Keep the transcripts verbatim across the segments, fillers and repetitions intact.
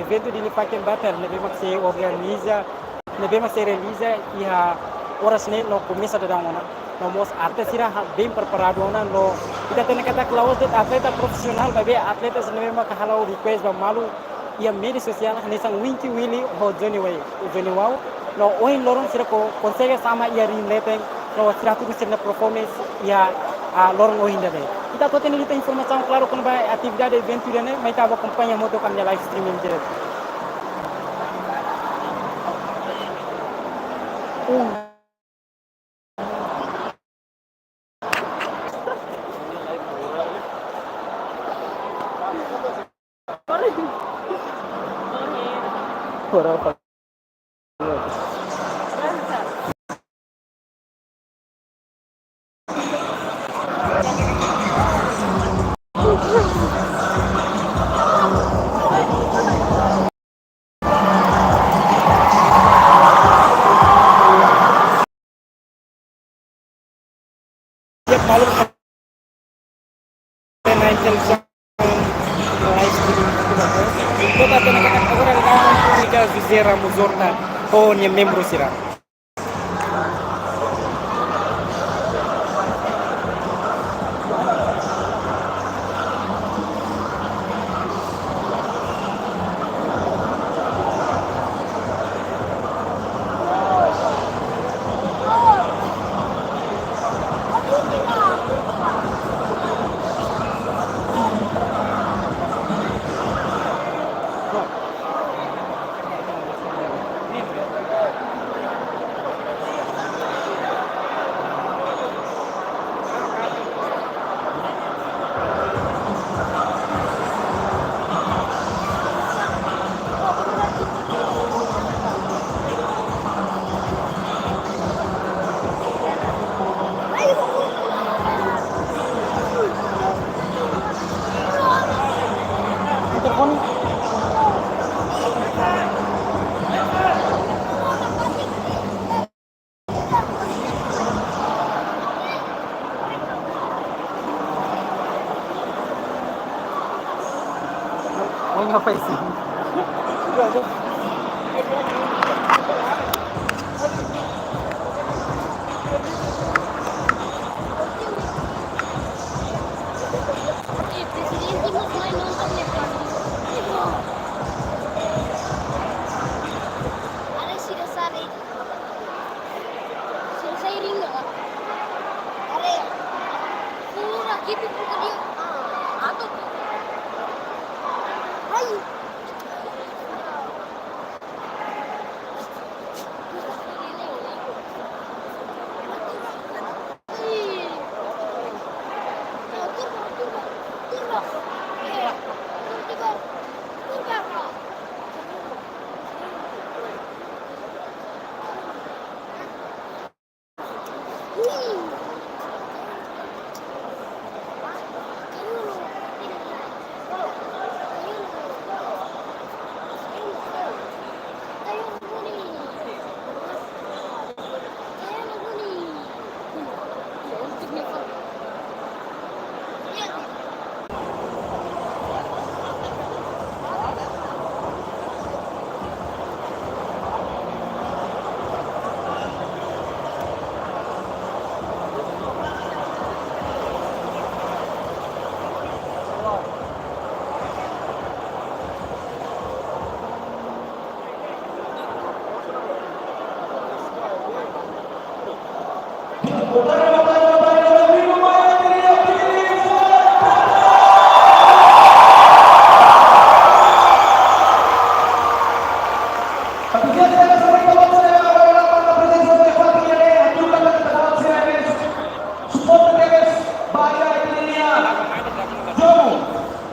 eventu Dili Fighting Battle ne'ebé mak sei organiza, ne'ebé mak sei realiza iha oras ne'e no komesa daudaun ona. No mós atleta sira ha-, bem preparadu ona no ita hatene katak la'ós de'it atleta profisionál, maibé atleta sira ne'ebé mak hala'o request ba malu iha média sosiál hanesan Winky Willy ho Johnny Way, Johnny Wow. No ohin loron sira ko-, konsege sama iha ring leten, no sira hatudu sira-nia performance iha, ah, loron ohin ida-ne'e. Ita atu hatene de'it informasaun klaru kona-ba atividade eventu ida-ne'e, mai ita bá akompaña hamutuk ho ami-nia live streaming diretu. Siap, malu. Kota Tanah Kota José Ramos Horta, ho nia membru sira. Oi, meu paizinho.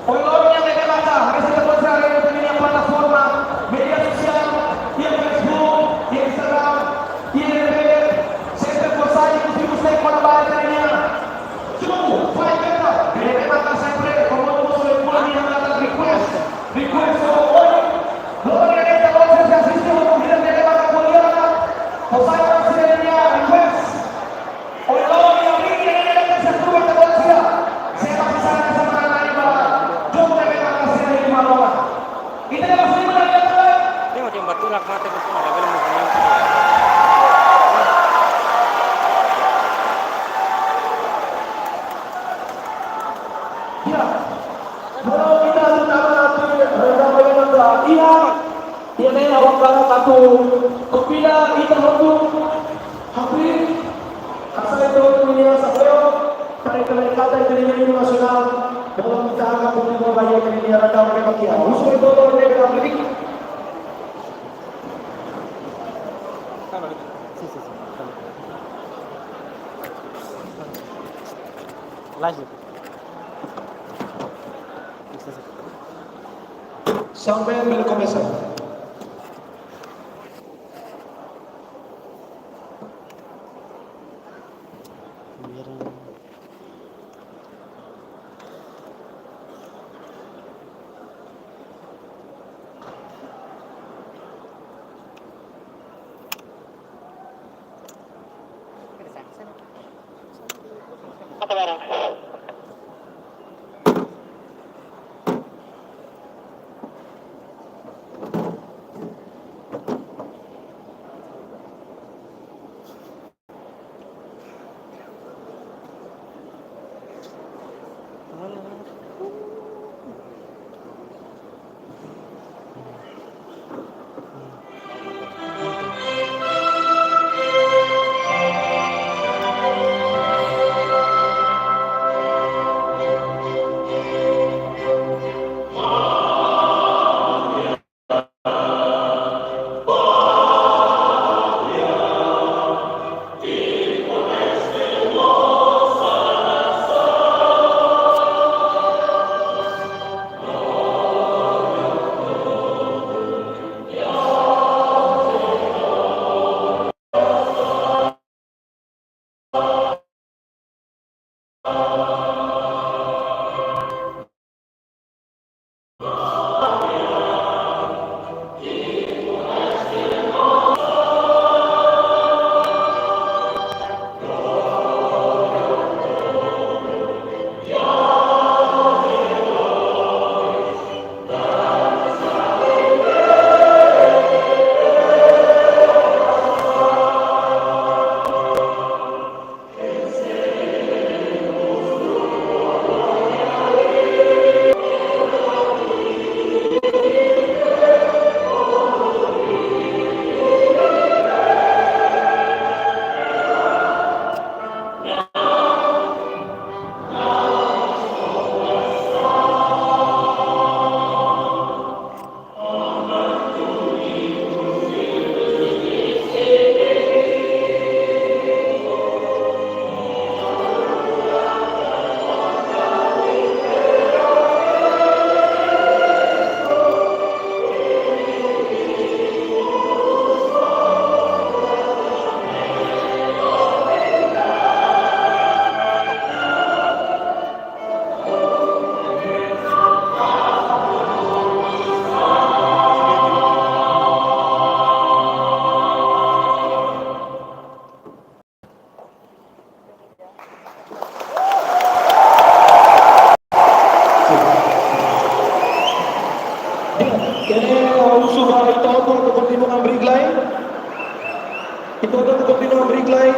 Ohin loron ita-nia plataforma média sosiál, iha Facebook, iha Instagram, iha ne'ebé de'it, sempre fó sai, kontribui sai kona-ba ita-nia jogu, fight battle, ne'ebé maka sempre, komu mós ita-nia request, request, so, ohin loron ita-nia asiste, ohin ne'ebé maka ko'alia, fó sai ita-nia request. Ohin loron ita-nia request, se tu ita-nia, se ita-nia, se ita-nia, se ita-nia, Ita na fali mana kita? Tengok, tengok, batu nak mata ke sini, labele mau. Ya. Kalau kita atu tama atu, eh, ronda bagaimana? Iya. Iya, ne'e, awak kalan atu. Kopina ita hotu. Hampir. Asa itu dunia sapeo. Para ita mereka ita dunia nasional. Dalam kita akan bertemu banyak dunia rata mereka kia. Musuh itu mereka bilang. Lanjut. Sampai bele komesa. Di'ak, ita husu ba ita hotu atu kontinua hamriik lai. Ita hotu atu kontinua hamriik lai.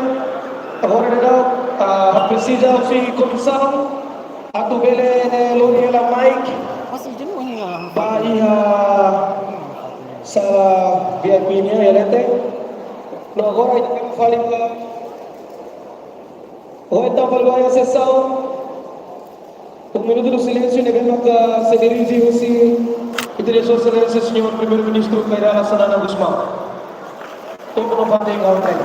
Agora daudaun, ah, presiza husi komisaun atu bele lori hela mic ba iha sala V I P nian iha leten. No agora ita fali ba, ho ita fali ba iha sesaun um minuto de silêncio, ne'ebé maka sei dirije husi ita-nia Sua Exelénsia Señór Primeiru-Ministru Kay Rala Xanana Gusmão. Tempu no parte igual tem.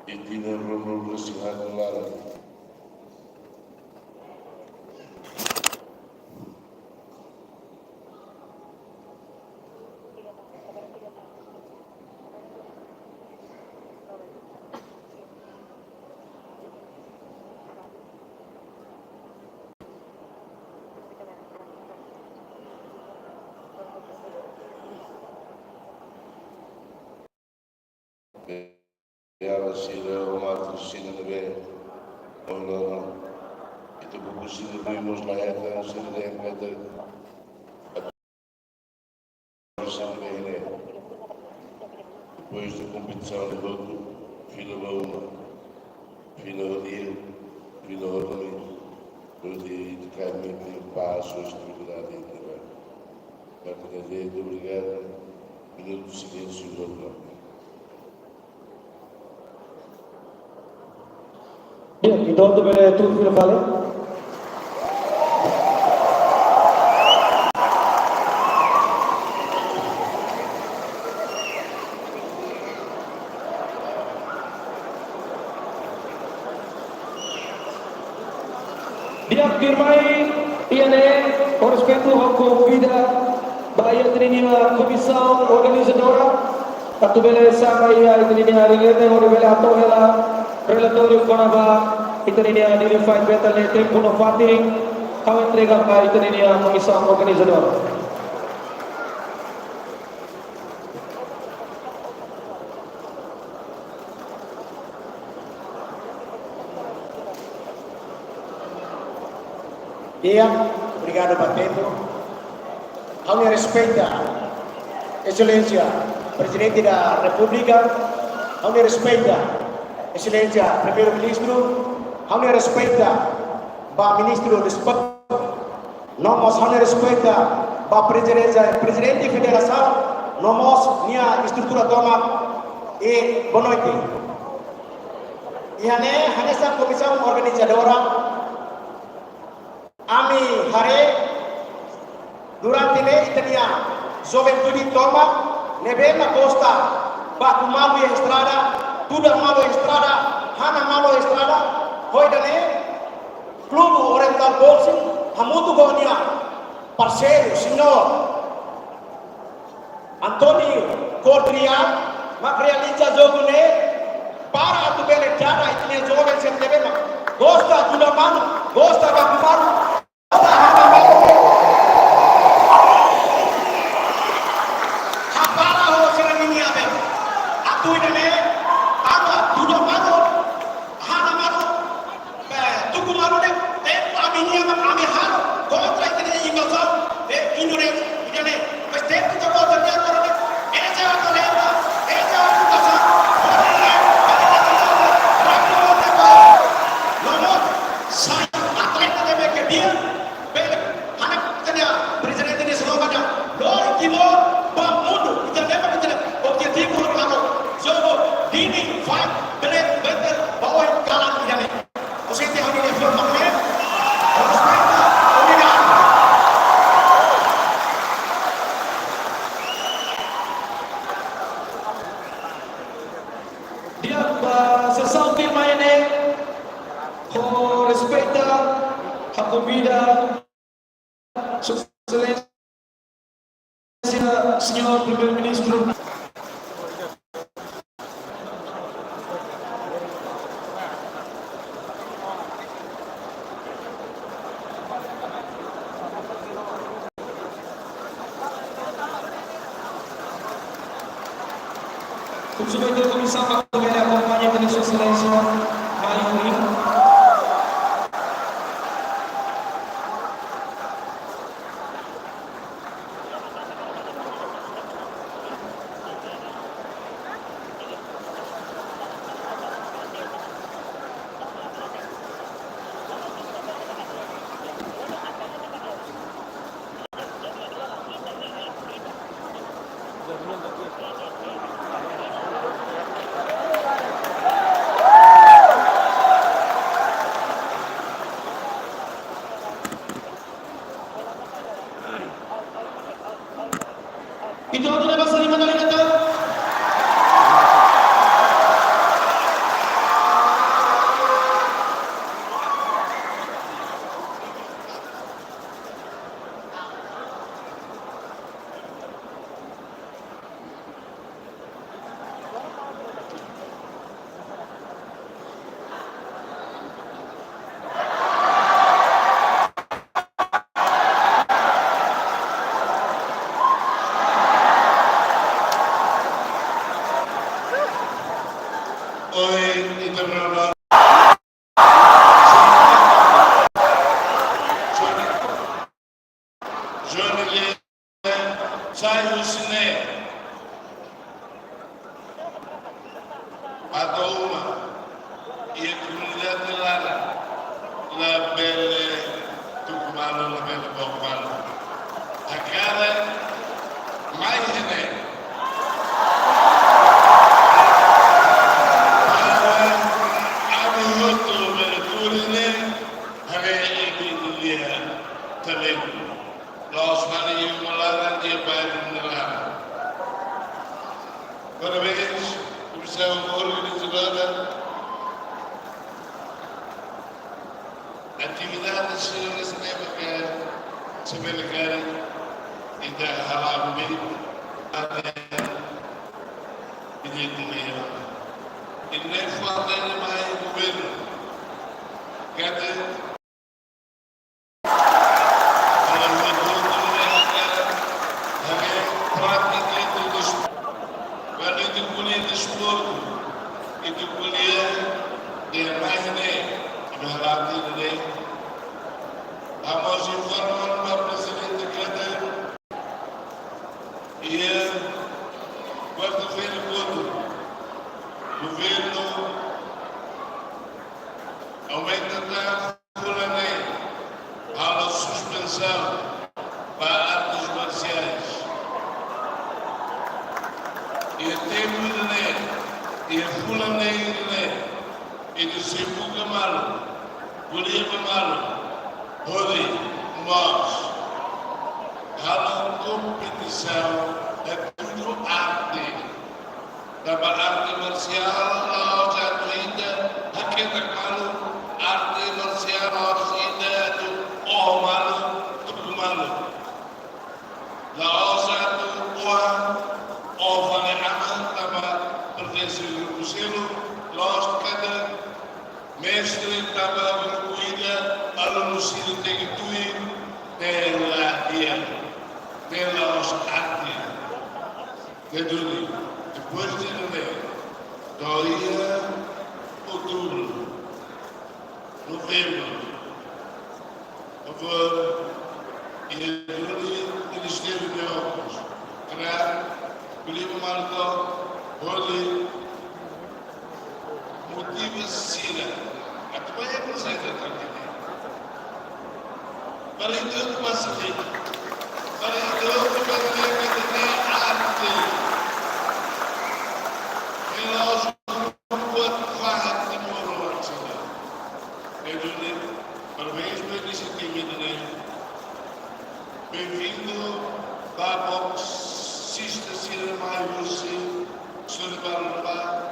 Ita-nia rundun husi ha'u laran. sira, o matu sira ne'ebé, o loro. Ita buku sira, primos la eta, sira de empeta. Sira ne'ebé ne'e. Depois de kompetisaun de votu, fila ba uma, fila ba dia, fila ba domingu. Hodi ita kaer mete pás, estabilidade, ita ba. Ba ita dizer obrigadu, minutu de silénsiu, votu. Di'ak, entaun atu bele tuur fila fali. Di'ak, tuirmai, iha ne'e, ho respeitu, ha'u konvida ba iha ita-nia komisaun organizadora, atu bele sa'e ba iha ita-nia releve, hodi bele hato'o hela relatóriu kona-ba ita-nia Dili Fight Battle ne'e tempu no fatin, ha'u entrega ba ita-nia komisaun organizadora. Di'ak, obrigadu ba tempu. Ha'u-nia respeita, Exelénsia Prezidente da Repúblika, ha'u-nia respeita, Exelénsia Primeiru-Ministru, ha'u-nia respeita ba Ministru Desportu, no mós ha'u-nia respeita ba Prezidénsia, Prezidente Federasaun, no mós nia estrutura tomak, i boa noite. Iha ne'e, hanesan komisaun organizadora, ami haree durante ne'e ita-nia juventude tomak ne'ebé mak gosta baku malu iha estrada, tuda malu iha estrada, hana malu iha estrada, ho ida-ne'e, Klube Oriental Boxing, hamutuk ho nia parseiru, señór António Cordeiro, mak realiza jogu ne'e para atu bele dada ita-nia joven sira ne'ebé mak gosta tuda malu, gosta baku malu, gosta hana malu. Hapara ho sira-nia bee. Atu ida-ne'e, tanba tuda malu, hana malu, eh, tuku malu ne'e, tempu ami-nia mak ami halo kontra ita-nia invazaun, eh, Indonézia, ida-ne'e. Mas tempu ita-boot nia agora ne'e, ese atleta, ese atleta, ora ne'e, ora ne'e, ora ne'e, ora ne'e, ora ne'e, sai atleta ne'ebé ke di'ak, bele, hanesan ita-nia prezidente nia slogan, lori Timor ba mundu, ita lembra ita-nia objetivu, no jogu Dili Fight Battle ba oin kalan ida-ne'e. Orsida ha'u-nia forma, obrigadu. Di'ak, ba sesaun tuirmai ne'e, ho respeita, ha'u konvida Sua Exelénsia, Señór Primeiru-Ministru. Subsubdiretór Komisaun ba Komunidade akompaña Sua Exelénsia Mario Amorim. Ita hotu ne'e basa liman dali kata. Joni Lee, sai husi ne'e. Atu uma, iha komunidade laran, labele tuku malu, labele book malu. Hakarak mai iha ne'e. Para ami hotu bele tuur iha ne'e, haree imi-nia talentu. La'ós fali iha uma laran, iha bairru nia laran. Parabéns, komisaun organizadora. Atividade sira ne'e maka se bele karik ita hala'o bem, ane bilhete maior. I ne'e falta ida mai governu. Katak Kualitas desportu, ita ko'alia dehan mai ne'e, ita hala'o tiha ne'e. Ha'u mós informa ba Prezidente katak iha kuarta-feira kotuk, governu aumenta tan fulan neen, halo suspensaun ba artes marsiais. Iha tempu ida-ne'e, iha fulan neen ida-ne'e, ita sei buka malu, ko'alia ba malu, hodi mós halo kompetisaun hatudu arte. Tanba arte marsiál la'ós atu ita haketak malu, arte marsiál la'ós ita atu oho malu, tuku malu. La'ós atu oho, oho fali aman tanba pertense grupu seluk, la'ós katak mestre tanba grupu ida, alunu sira tenke tuir, ne'e la di'ak, ne'e la'ós arte. Ne'e duni, depois de ne'e, to'o iha outubru, novembru, favór, iha duni Ministériu de Obras, krak, ko'alia ba malu to'ok, hodi motiva sira atu bá apresenta tan ne'e. Para ita atu bá seluk. Para ita atu bá seluk, ita-nia arte. Ne'e la'ós buat fahe timoroan sira. Ne'e duni, parabéns ba inisiativa ida-ne'e. Bem-vindo ba boksista sira mai husi Soribal ba.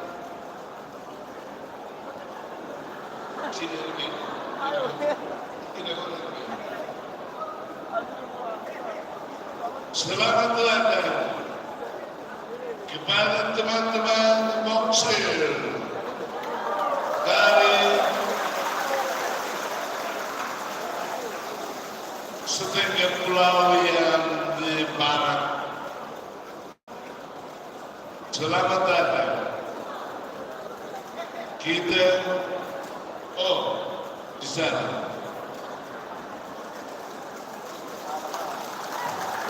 Selamat datang kepada teman-teman boxer dari setengah pulau yang di barat. Selamat datang. Kita, oh, di sana.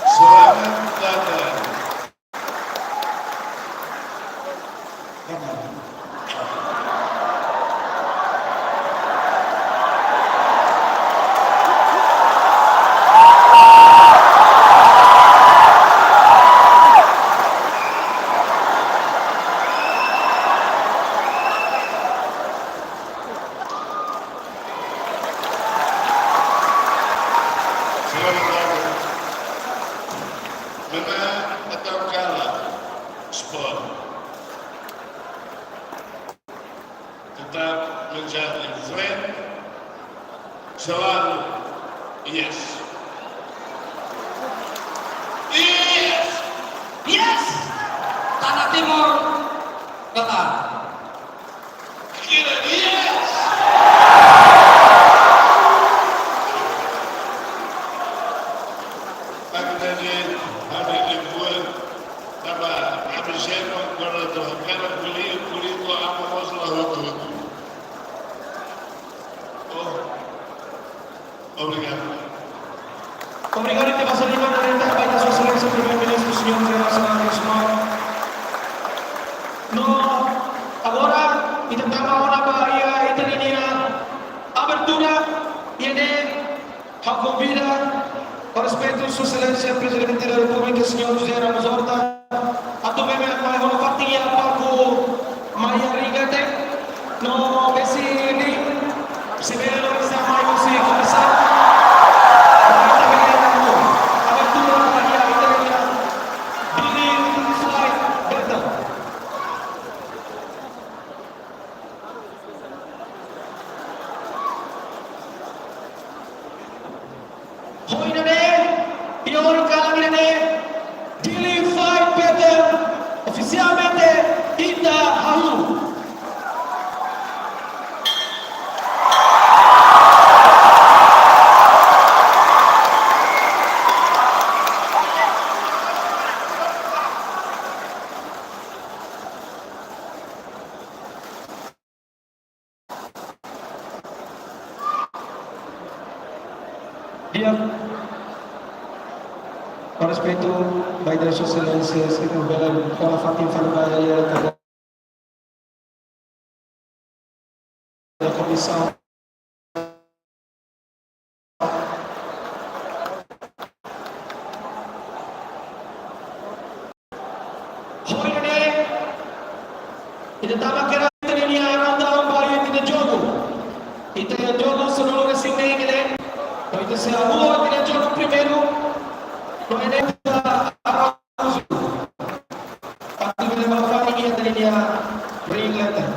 Selamat datang. Selamat datang. Menang atau kalah, sport. Tetap menjadi friend. Selalu yes. Yes. Yes. Tanah Timur, Qatar. Kira dia. Tanba ne'e, ami liafuan, tanba ami jema, kuandu atu hakarak ko'alia, ko'alia ho aman mós la hotu-hotu. Prezidente da Repúblika, señór José Ramos Horta, atu mai, mai hola fatin iha palku mai iha ring ne'e, no besi ring, se bele lori sa mai husi komisaun. Abertura ba iha ita-nia Dili Fight Battle. Ho ida-ne'e, iha ohin kalan ida-ne'e, Dili Fight Battle ofisialmente ita hahú. Di'ak, ho respeitu ba Sua Exelénsia, se bele hola fatin fali ba iha kada komisaun. Ho ida-ne'e, ita tama kedas ita-nia rundown ba iha ita-nia jogu. Ita-nia jogu sanulu-resin-neen ne'e, no ita sei hahú ita-nia jogu primeiru, no ne'e ita atu bele hola fatin iha ita-nia ring leten.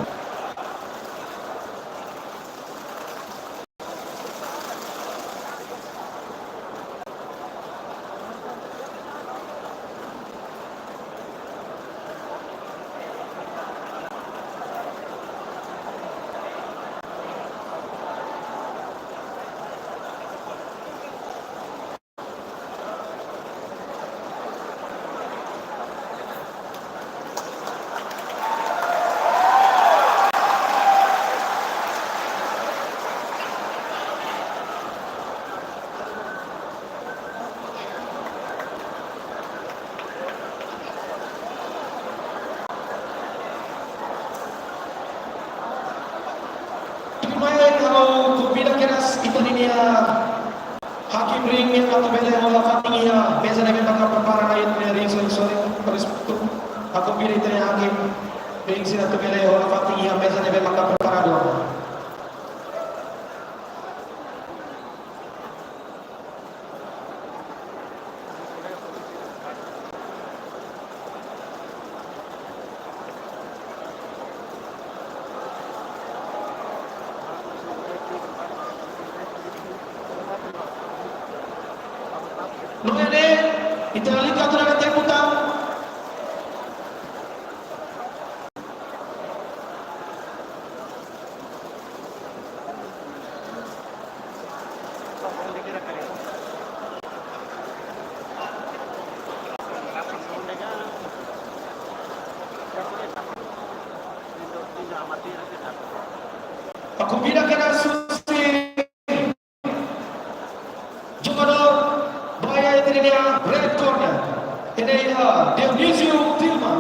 Tuirmai ha'u konvida kedas ita-nia hakim ring nian atu bele hola fatin iha meza ne'ebé maka prepara ona iha ring sori-sori. Ha'u konvida ita-nia hakim ring sira atu bele hola fatin iha meza ne'ebé maka prepara ona. No ne'e, ita lalika atu dada tempu tan. Ha'u konvida kedas husi jogadór ba iha ita-nia red corner. Ida-ne'e iha Dionísio Tilma.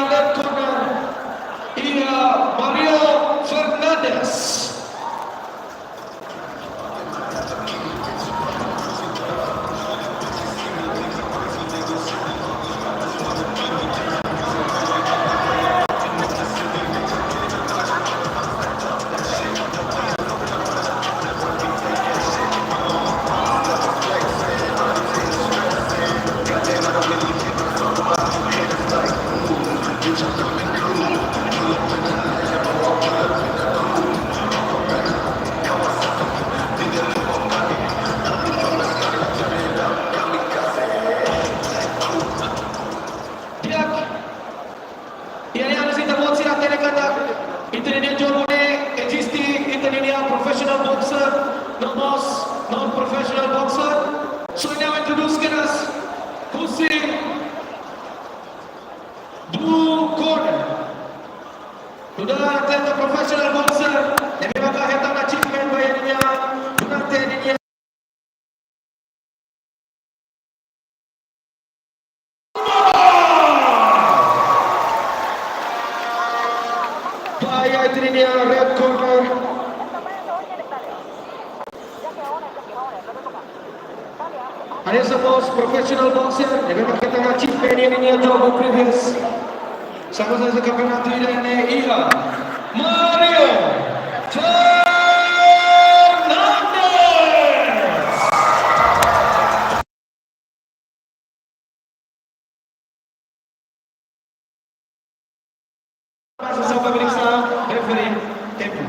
Red corner, iha Mario Fernandes. Di'ak. Iha ne'e hanesan ita-boot sira hatene katak ita-nia jogu ne'e eziste, ita-nia professional boxer, no mós non-professional boxer. So, ita ha'u introduce kedas husi blue corner. Nu'udar atleta professional boxer, ne'ebé maka hetan achievement ba iha ninia, durante ninia Ba iha ita-nia red corner. Hanesan mós professional boxer, ne'ebé maka hetan achievement iha ninia jogu previous. Sai hanesan kampeonatu ida-ne'e iha Mario Fernandes. Pasa só para periksa, referee, tempu.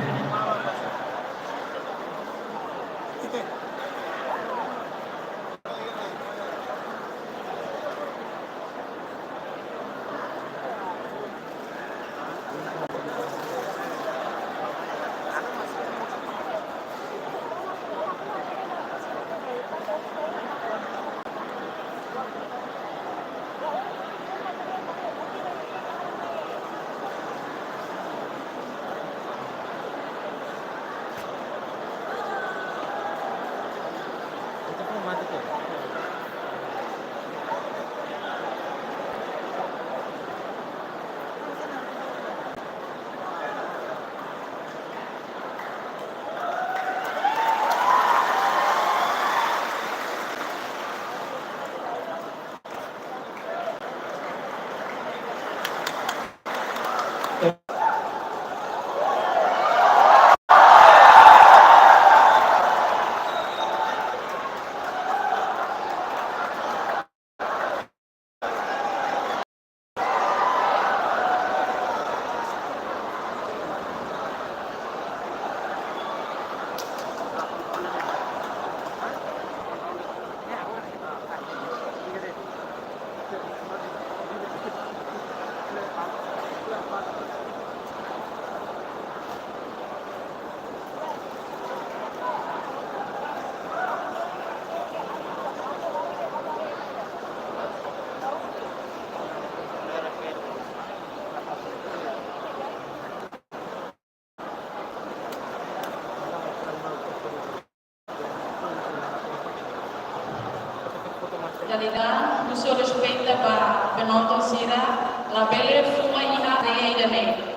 Realidade, husu respeita ba penonton sira, labele fuma iha área ida-ne'e.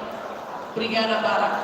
Obrigada barak.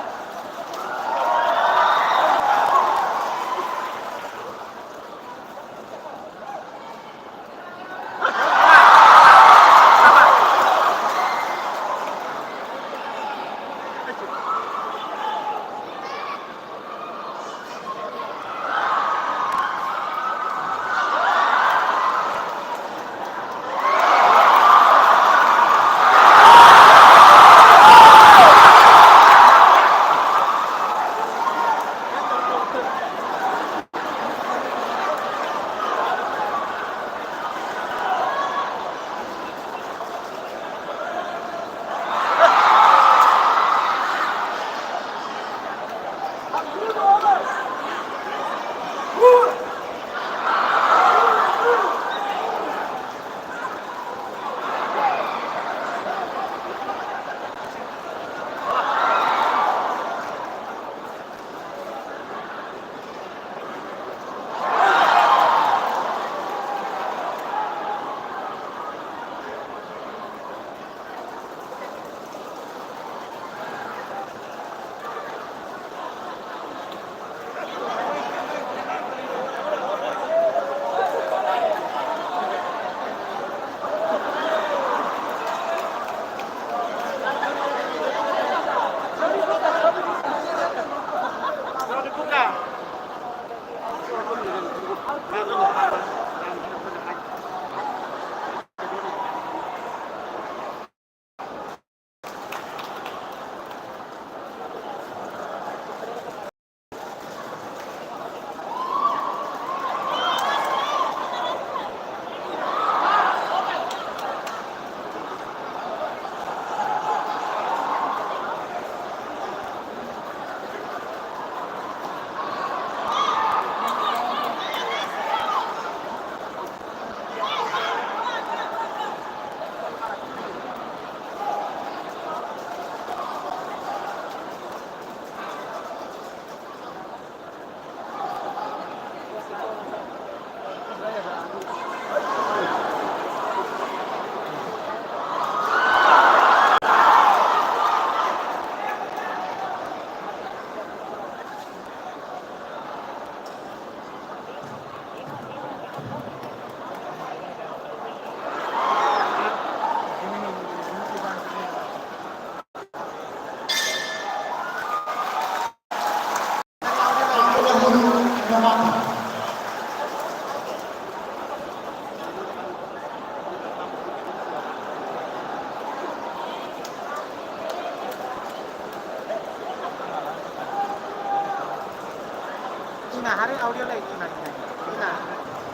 Haree audio lai, ina, ina. Ina.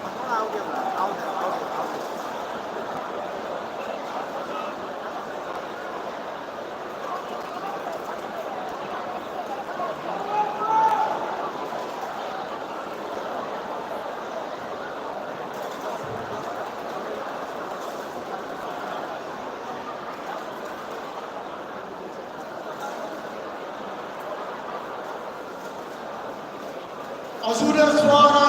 Masalah audio lah, audio, audio, audio. Ajuda suara.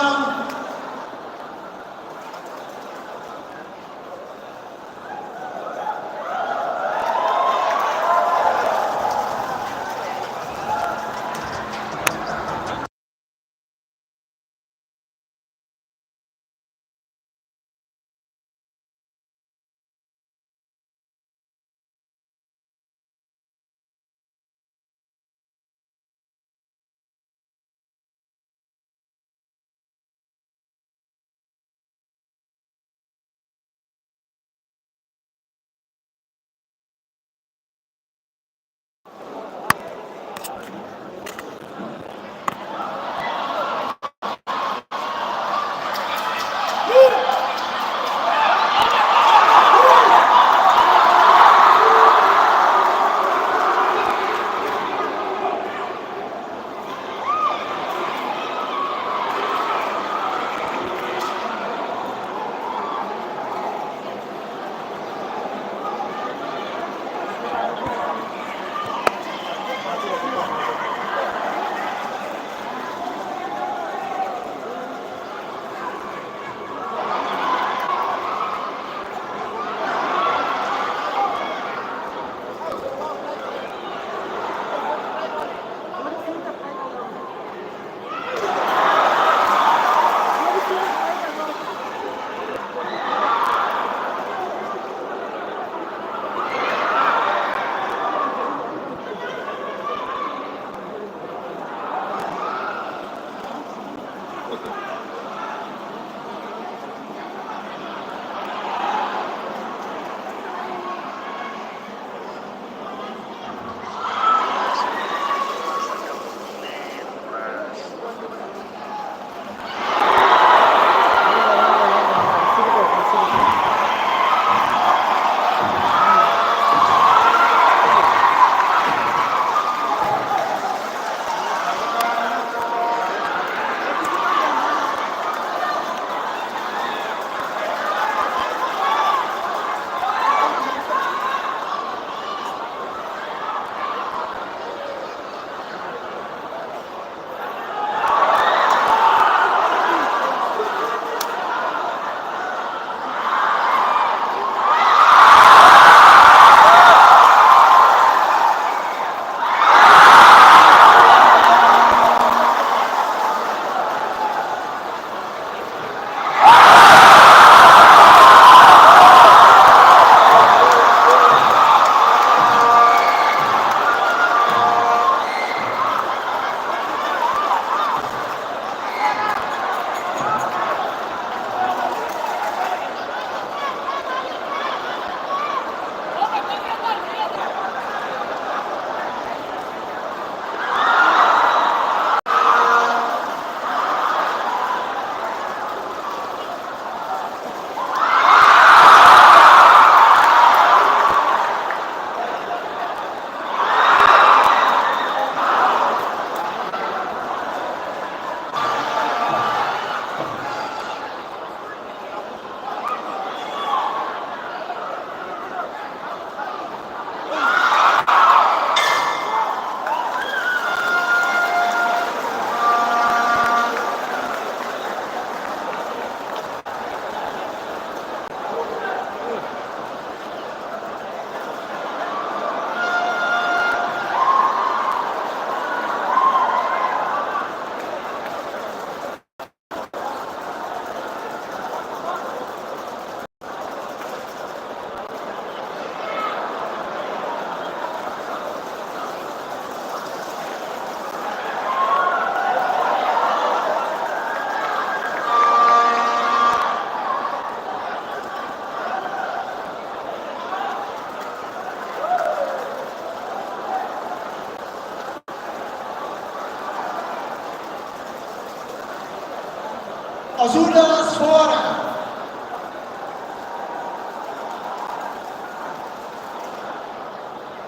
Ajuda fora.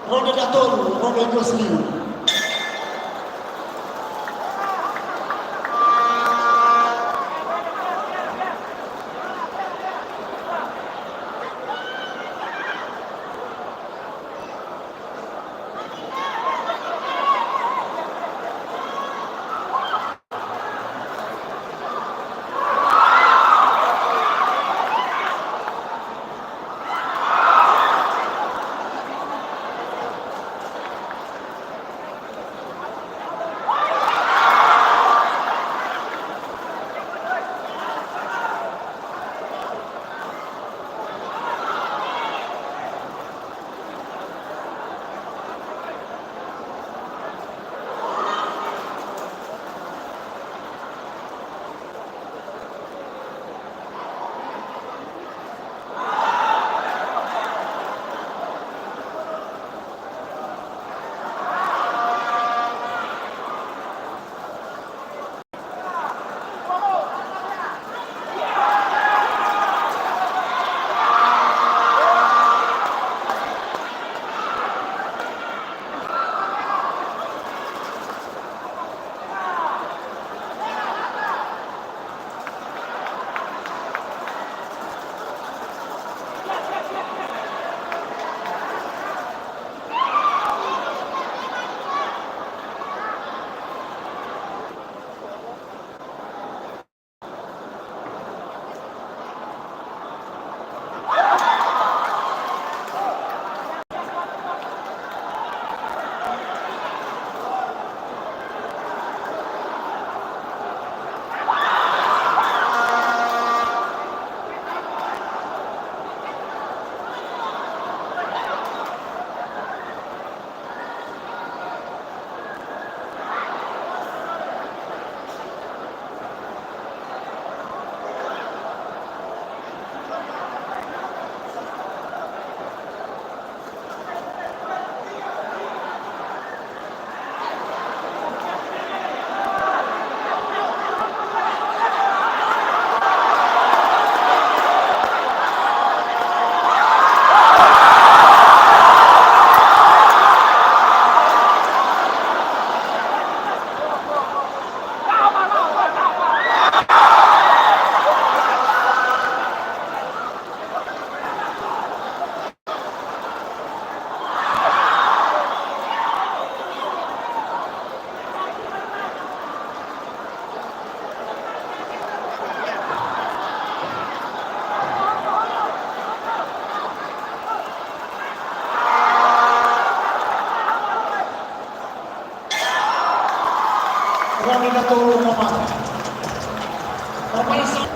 Ronda datolu, ronda ikus liu. Ronda datolu remata. Preparasaun.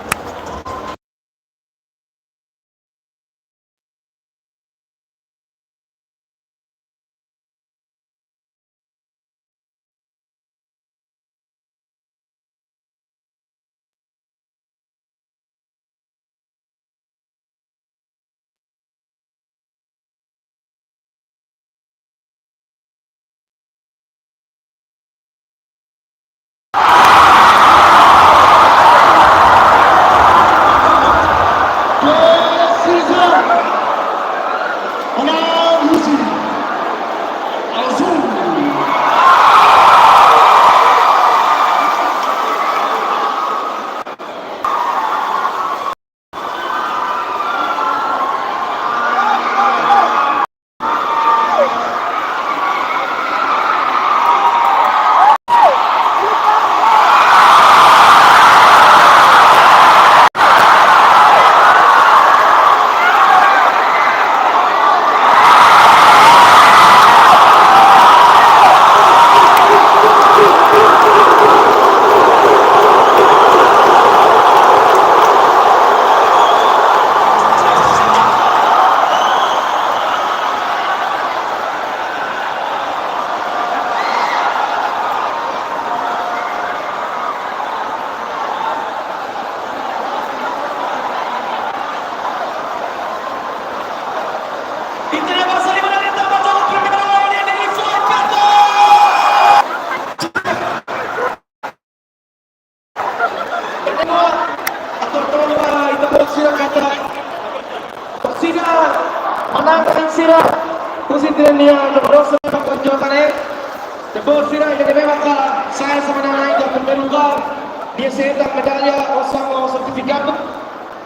Boot sira, ida-ne'ebé maka sai hanesan manán ida primeiru lugár, nia sei hetan medalla osan no sertifikadu.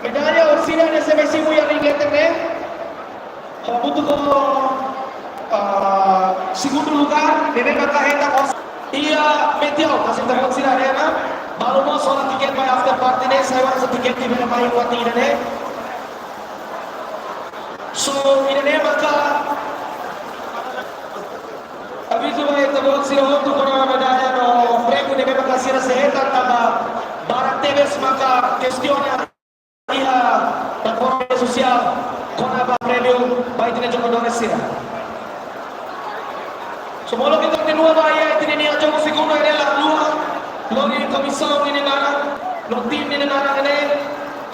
Medalla orsida ne'e sei mai simu iha ring letter ne'e. Hamutuk ho, ah, segundu lugár, ne'ebé maka hetan osan iha Meteor, hanesan ita-boot sira haree ona. Balu mós hola tikete ba after party ne'e, sai hanesan tikete bele mai buat ida-ne'e. So, ida-ne'e maka avizu ba ita-boot sira hotu kona-ba medalla no prémiu ne'ebé maka sira sei hetan tanba barak tebes maka kestiona iha plataforma sosiál kona-ba prémiu ba ita-nia jogadór sira. So molok ita kontinua ba iha ita-nia jogu segundu ne'e, la haluha lori komisaun nia naran no tim nia naran ne'e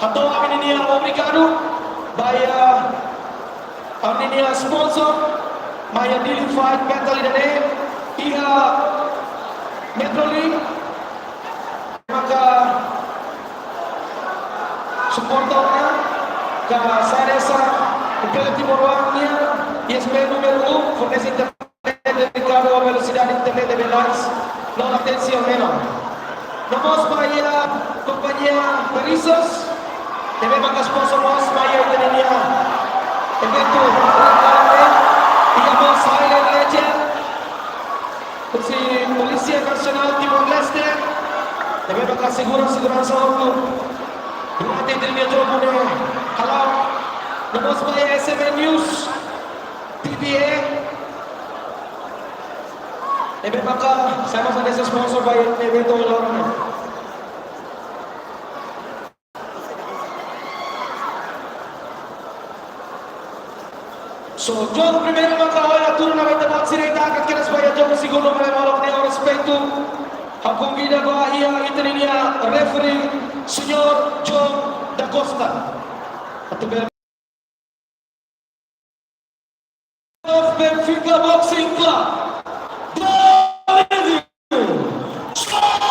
hato'o ami-nia obrigadu ba iha ami-nia sponsor, mai iha Dili Fight Battle ida-ne'e, iha Metrolink, maka suporta ona, ka sai hanesan Imperiu Timor-Leste nian, I S P númeru um, fornese internet dedikadu ho velosidade internet ne'ebé nice, no latensia menór. No mós ba iha kompañia Perissos, ne'ebé maka sponsor mós ba iha ita-nia eventu, iha mós Highland Legend, husi Polísia Nasionál Timor-Leste, ne'ebé maka asegura seguransa hotu durante ita-nia jogu ne'e hala'o. No mós ba iha S M N News, T V A, ne'ebé maka sai mós hanesan sponsor ba iha eventu ohin loron ne'e. So, jogu primeiru maka ohin hatudu ona ba ita-boot sira, ita hakat kedas ba iha jogu segundu, maibé molok nia respeitu, ha'u konvida ba iha ita-nia referee, Señór John da Costa. Atu bele of Benfica Boxing Club, Dalivio Soares.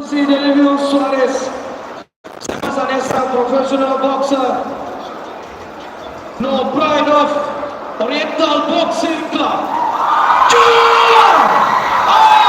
Si Delvio Soares, sai hanesan professional boxer no Pride of Oriental Boxing Club. Julian Almeida!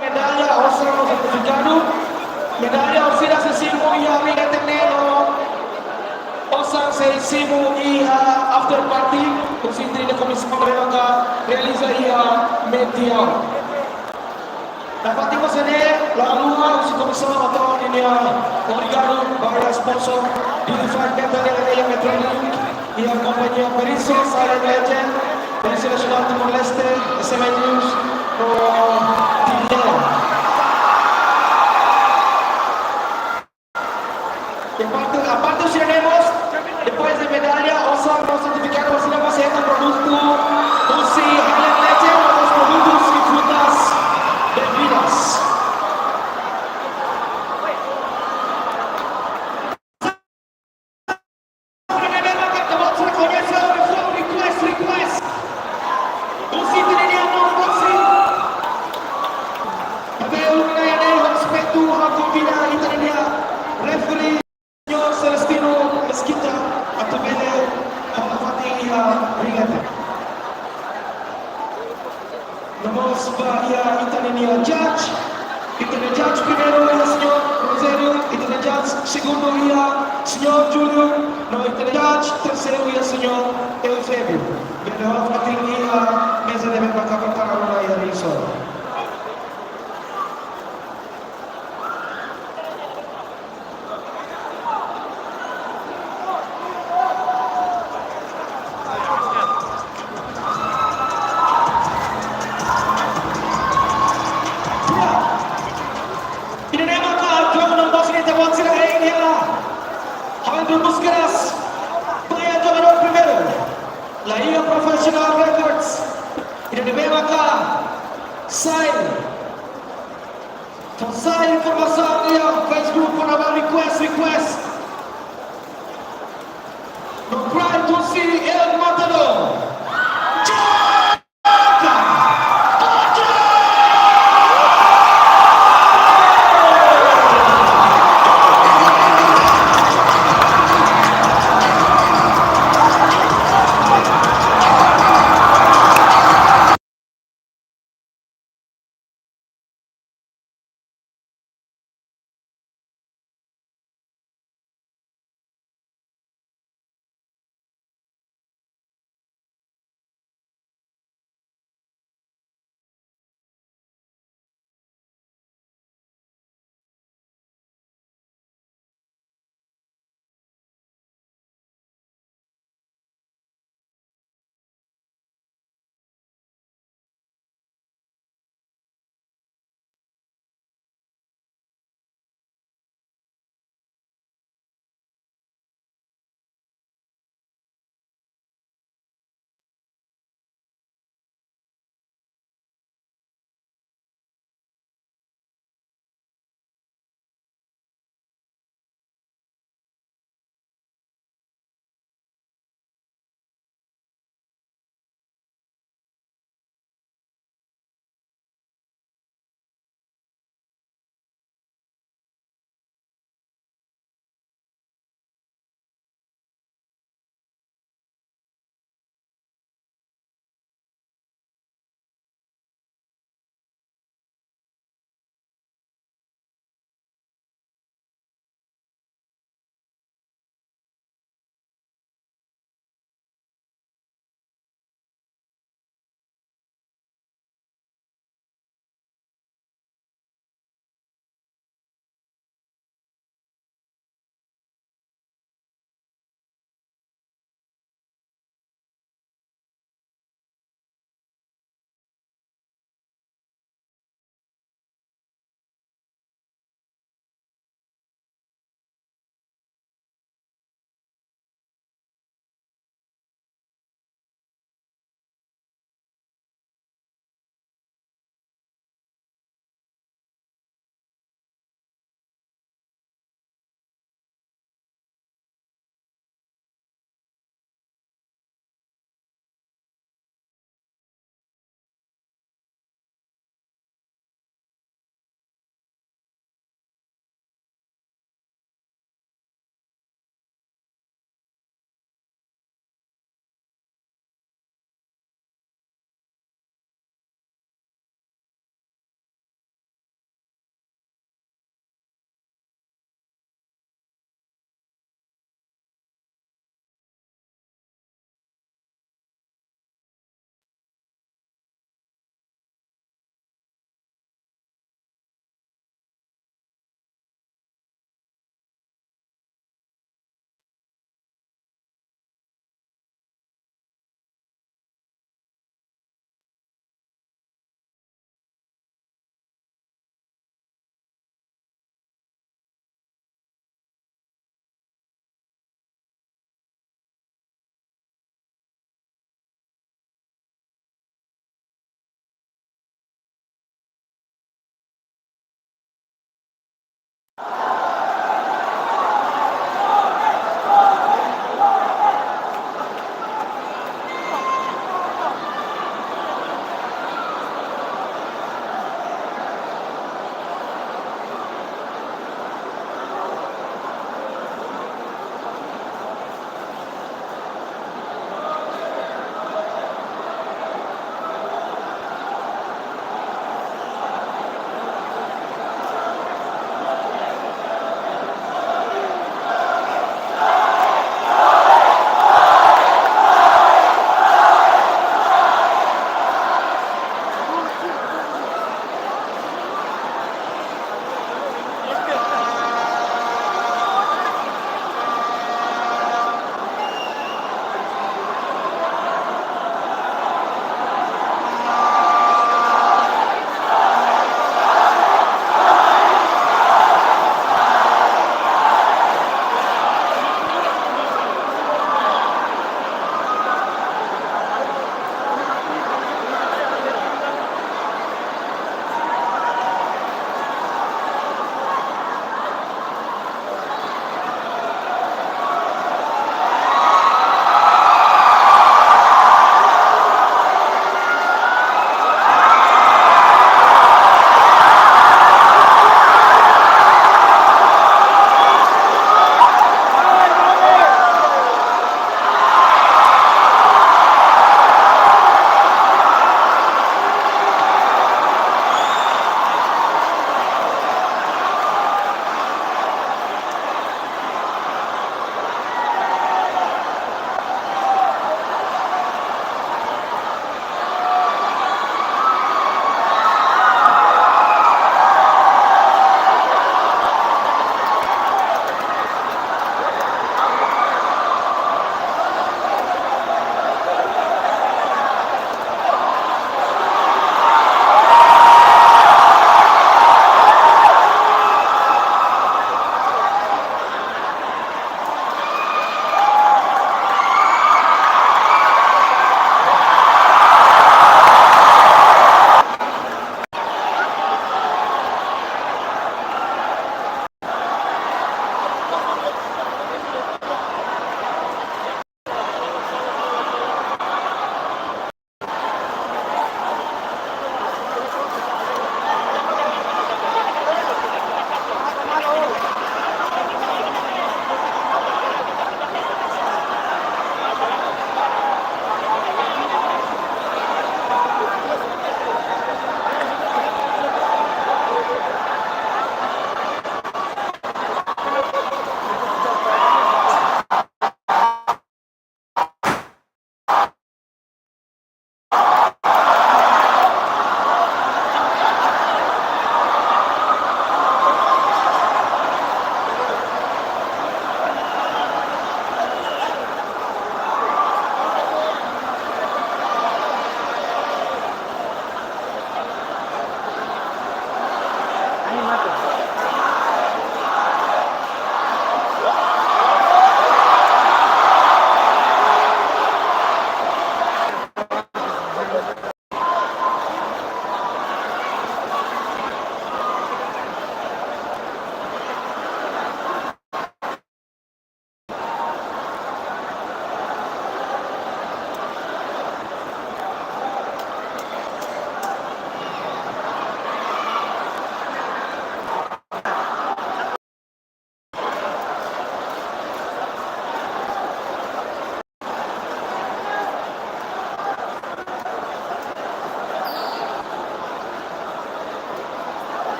Medalla osan no sertifikadu. Medalla orsida sei simu iha ring leten ne'e no osan sei simu iha after party. Husi ita-nia komisaun ne'ebé maka realiza iha Metiau. Nafatin mós ne'e, la haluha husi komisaun hato'o ninia obrigadu ba iha sponsor, Dignified Metal, iha Metrolink, iha kompañia Periso, Silent Legend, Polísia Nasionál Timor-Leste, S M N News, no T V L. E parte, aparte husi ne'e mós, depois de medalla, osan no sertifikadu, osan no aseita produtu husi Silent Legend, no mós produtus i frutas, bebidas. Request, request. Husi ita-nia maun Rossi. Entaun, ne'e, ne'e, respeitu, ha'u konvida ita-nia referee, señór Celestino Mesquita, atu bele hola fatin iha ring leten. No mós ba iha ita-nia judge, ita-nia judge primeiru iha señór Rogério, ita-nia judge segundu iha señór Júlio, no ita-nia judge terseiru iha señór Eusébio. Bele hola fatin iha meza ne'ebé maka prepara ona iha ring solo. Ida-ne'e maka jogadór Bosnia ita-boot sira hein hela. Ha'u introdús kedas ba iha jogadór primeiru. La iha professional records. Ida-ne'ebé maka sai. Fó sai informasaun iha Facebook kona-ba request, request. No pride to see El Matador.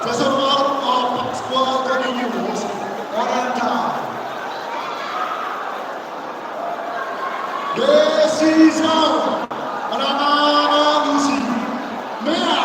Professor Mauro Pascoal Domingos, orienta. Desizaun para Mama Lucy. Meia.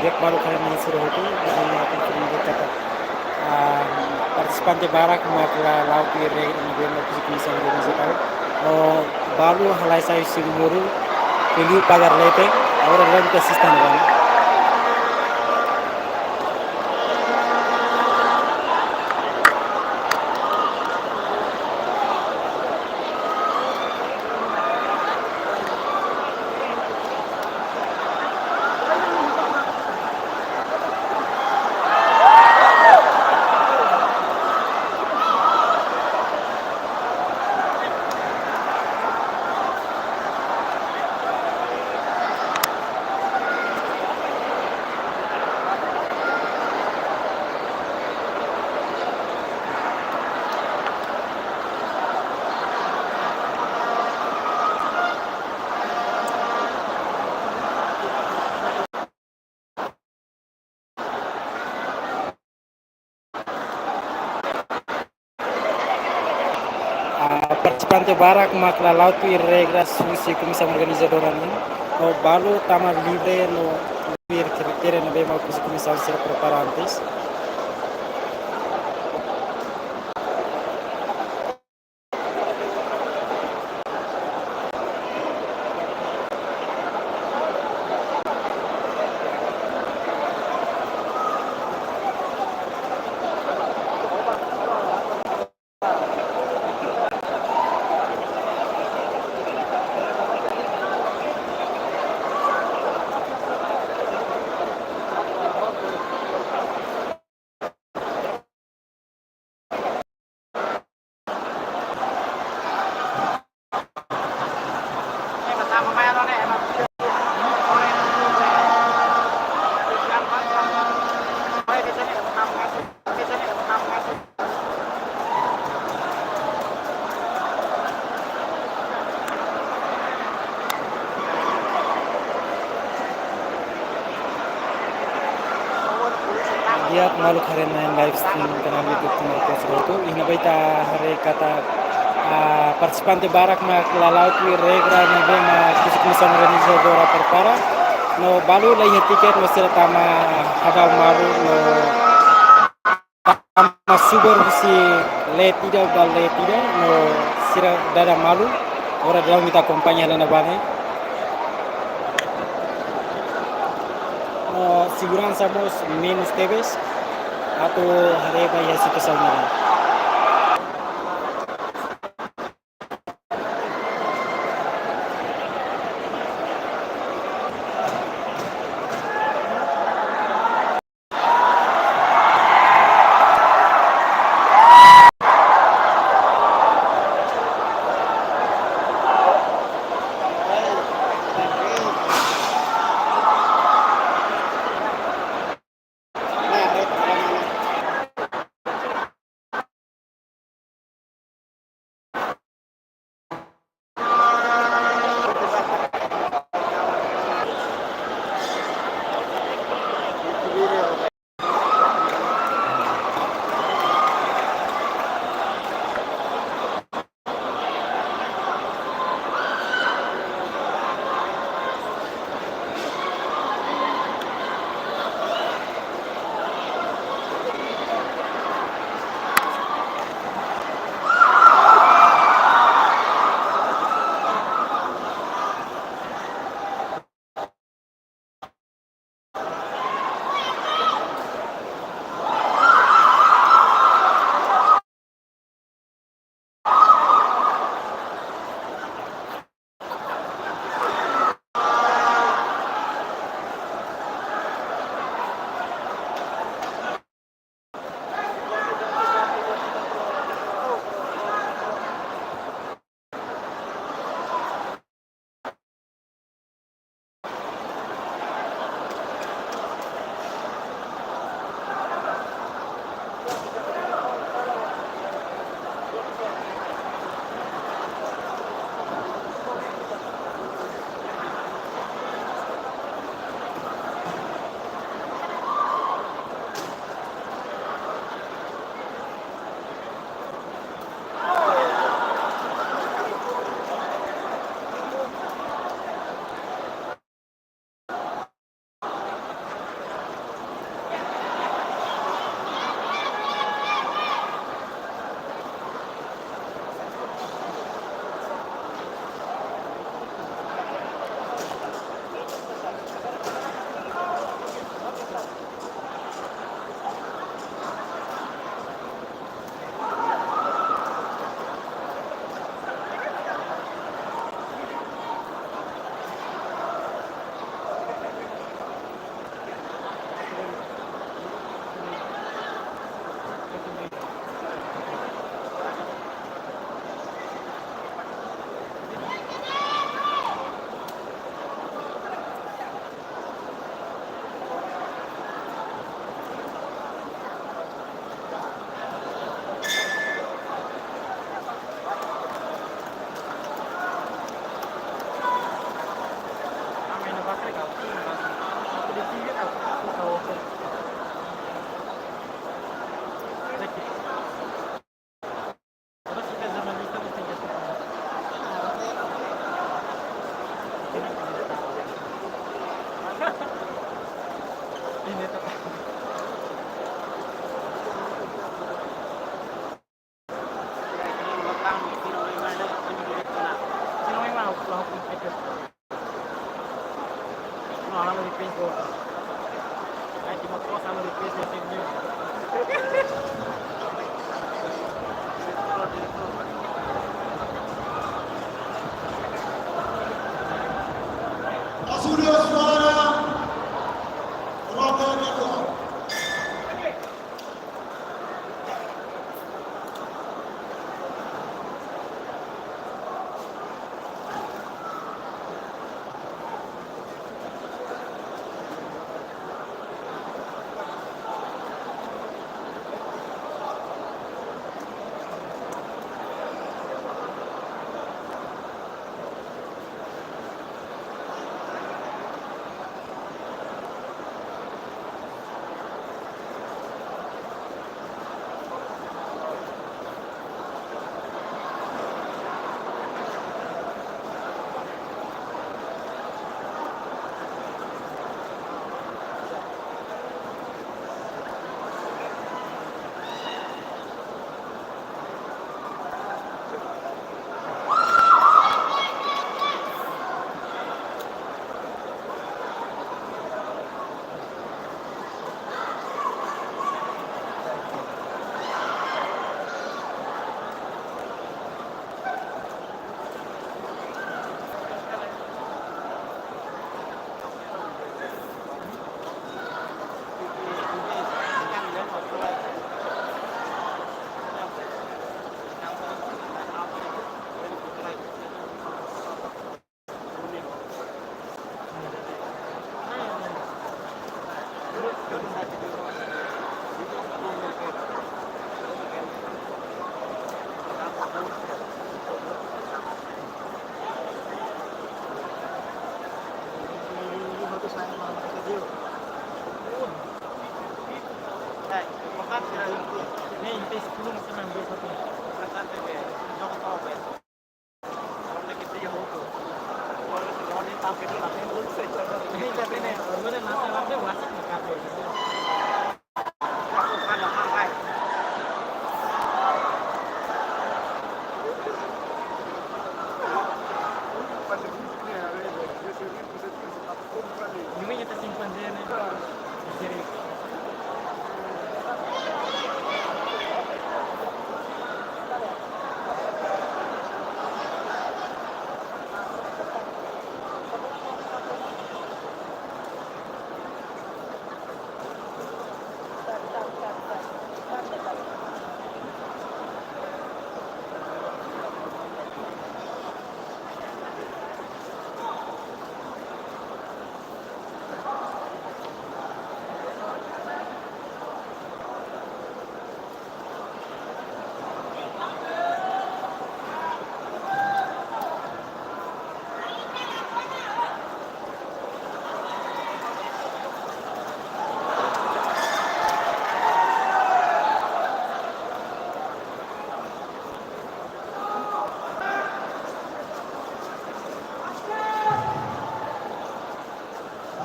Di'ak, balu kami masih rohku, dengan apa yang kita, ah, partisipante barak mak la la'o tuir regra ne'ebé mak husi komisaun organizadora. No balu halai sai husi númeru, liu pagar leten, agora leten sistema. Ah, partisipante barak mak la la'o tuir regras husi komisaun organizadora nian. No balu tama livre no tuir kritéria ne'ebé mak husi komisaun sira prepara antes. Di'ak, maluk haree-na'in live stream kanál YouTube Timor Post Roto. Iha ne'ebá ita haree katak, ah, partisipante barak mak la la'o tuir regra ne'ebé mak husi komisaun organizadora prepara. No balu la iha tiket no sira tama hadau malu no tama subar husi leet ida ba leet ida no sira dada malu. Agora daudaun ita akompaña hela ne'ebá ne'e. No seguransa mós menus tebes atu haree ba iha situasaun ne'e.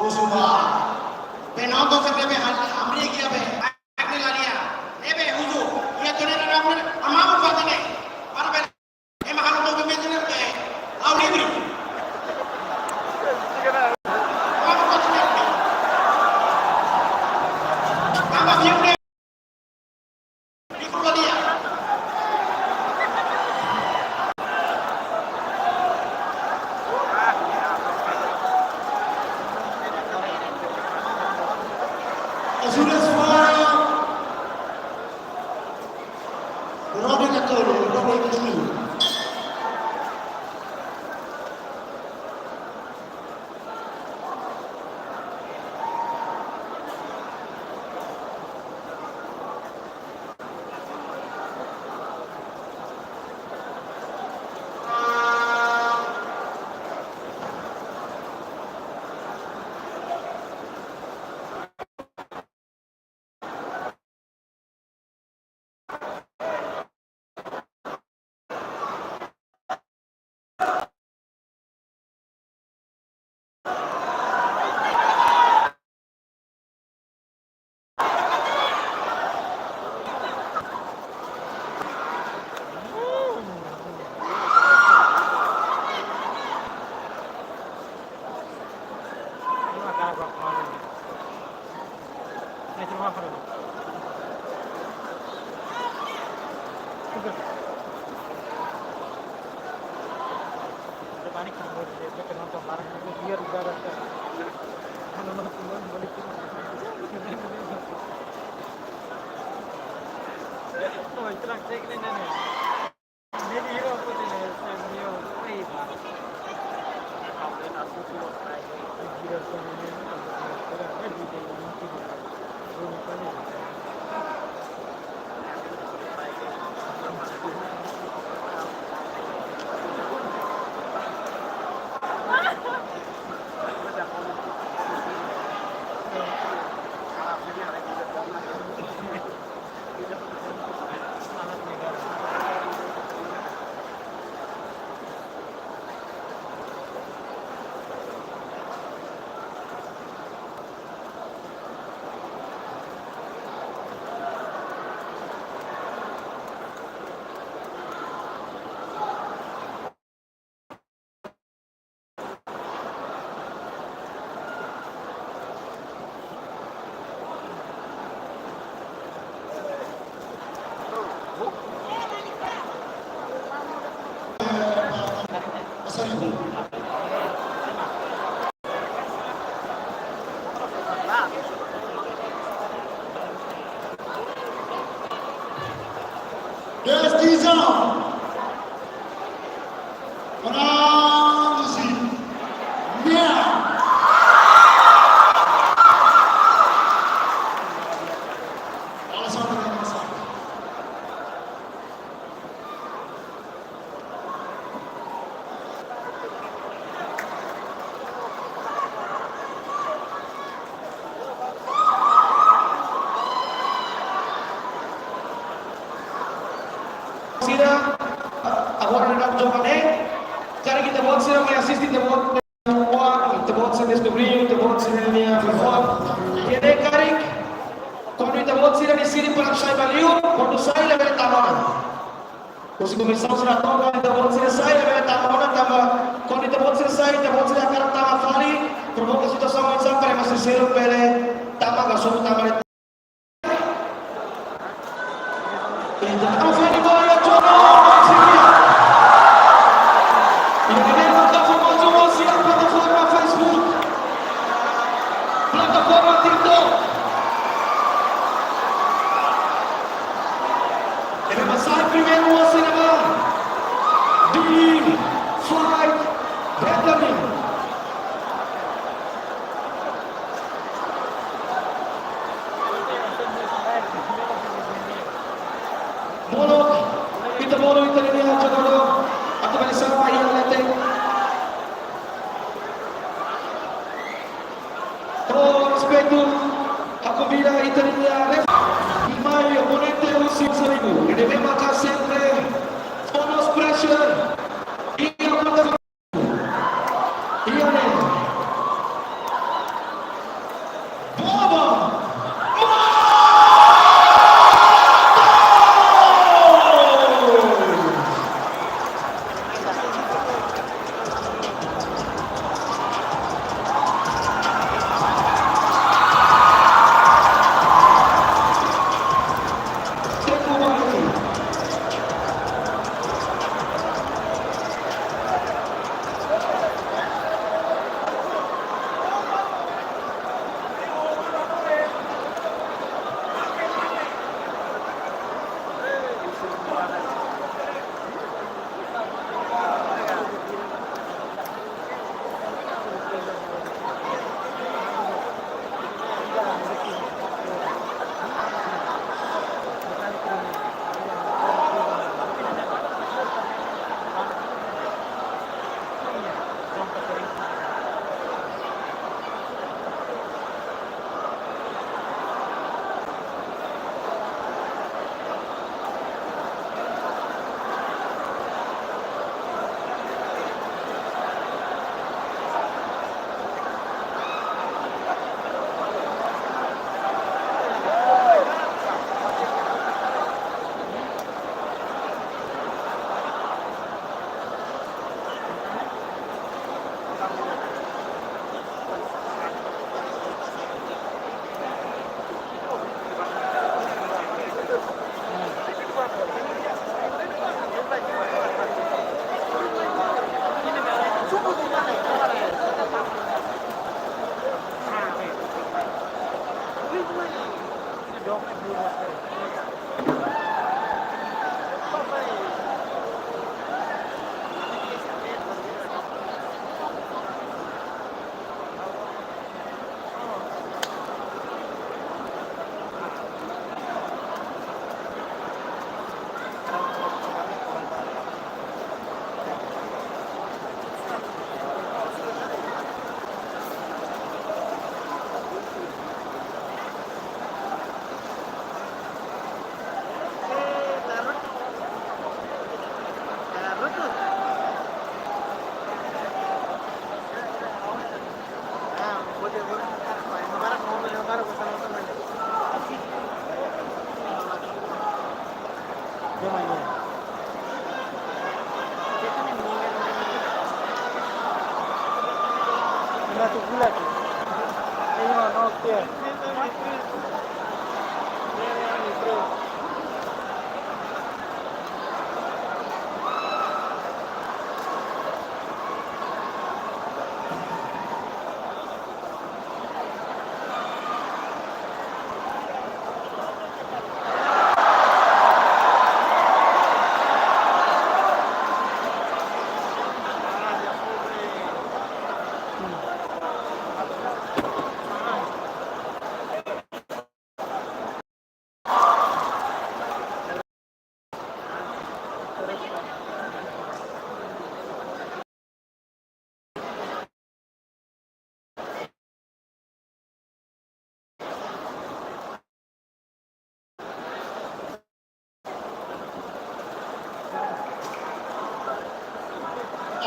Musu ba. Penonton sira ne'ebé hal amri kia be. Agni laria. Ebe uzu. Ia tonera ramre. Amamu fatene. Para be. Ema halo movimentu ne'e be. Au livre. Amamu fatene. Tamba firme. Decisão. Bronze. Meia. Olha só o que aconteceu. Sira mai asiste ita-boot, ita-boot sira deskobre, ita-boot sira-nia memória. Ida-ne'e karik, kuandu ita-boot sira deside para sai ba liur, kuandu sai labele tama ona. Husi komisaun sira hato'o, kuandu ita-boot sira sai labele tama ona, tanba kuandu ita-boot sira sai, ita-boot sira hakarak tama fali, provoka situasaun oinsá para ema sira bele tama, gasolina tama. Plataforma Facebook, plataforma TikTok. Ema sai primeiru, o cinema. Dili Fight Benjamin. Molok, ita bolu ita-nia jogadór atu bele sapa iha leten. Ho respeitu, ha'u konvida ita-nia ref-, mai oponente husi Saribu, ne'ebé maka sempre bonus pressure. Iha kontra, iha ne'e. Bobo!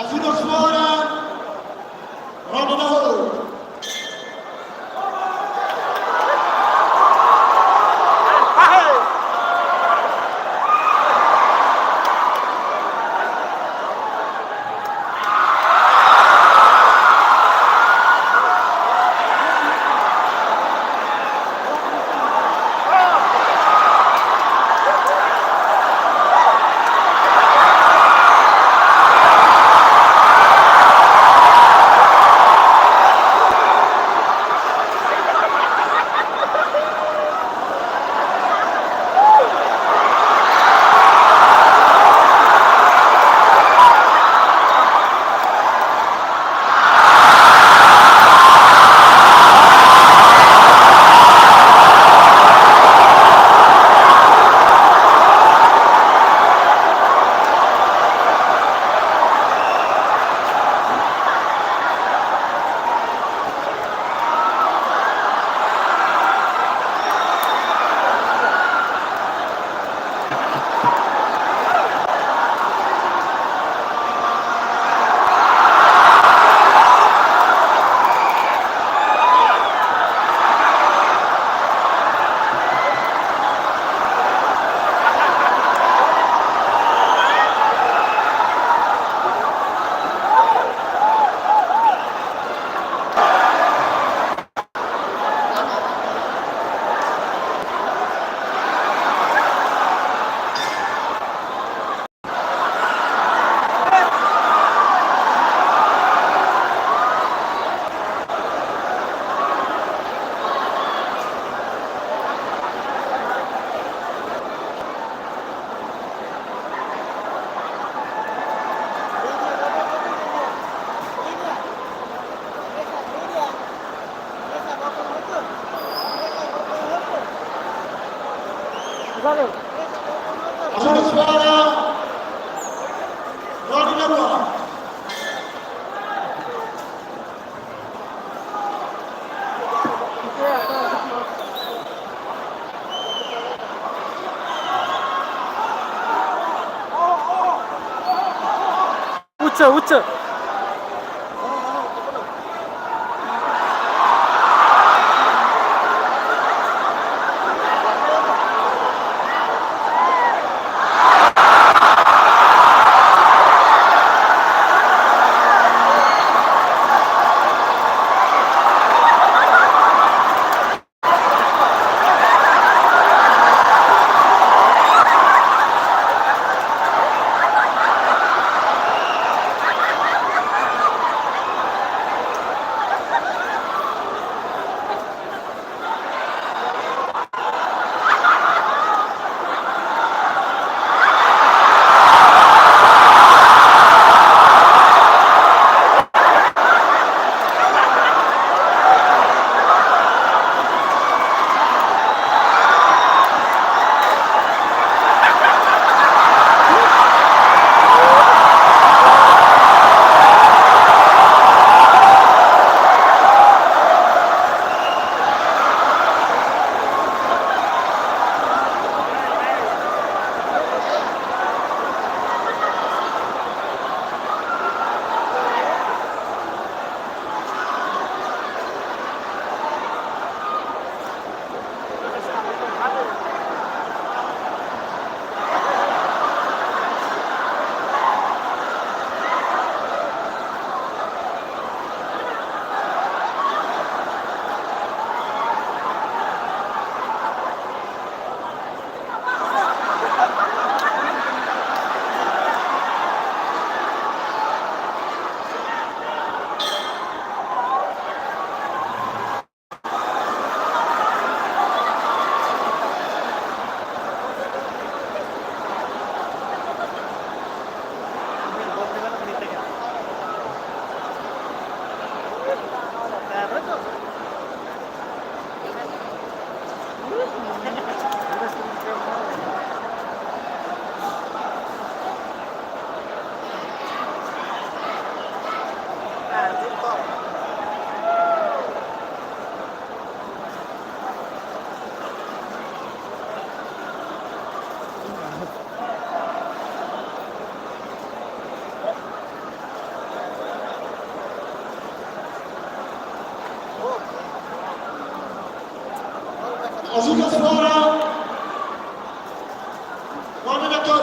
Sudah suara, ronda dahulu. Sudah suara, ronda dua. Uca, uca.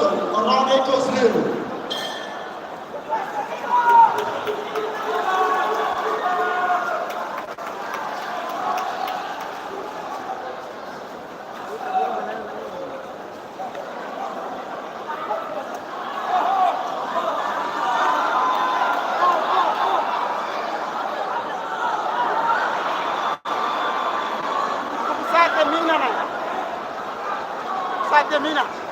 Ronaldo José. Sai de mina, né? Sai de mina.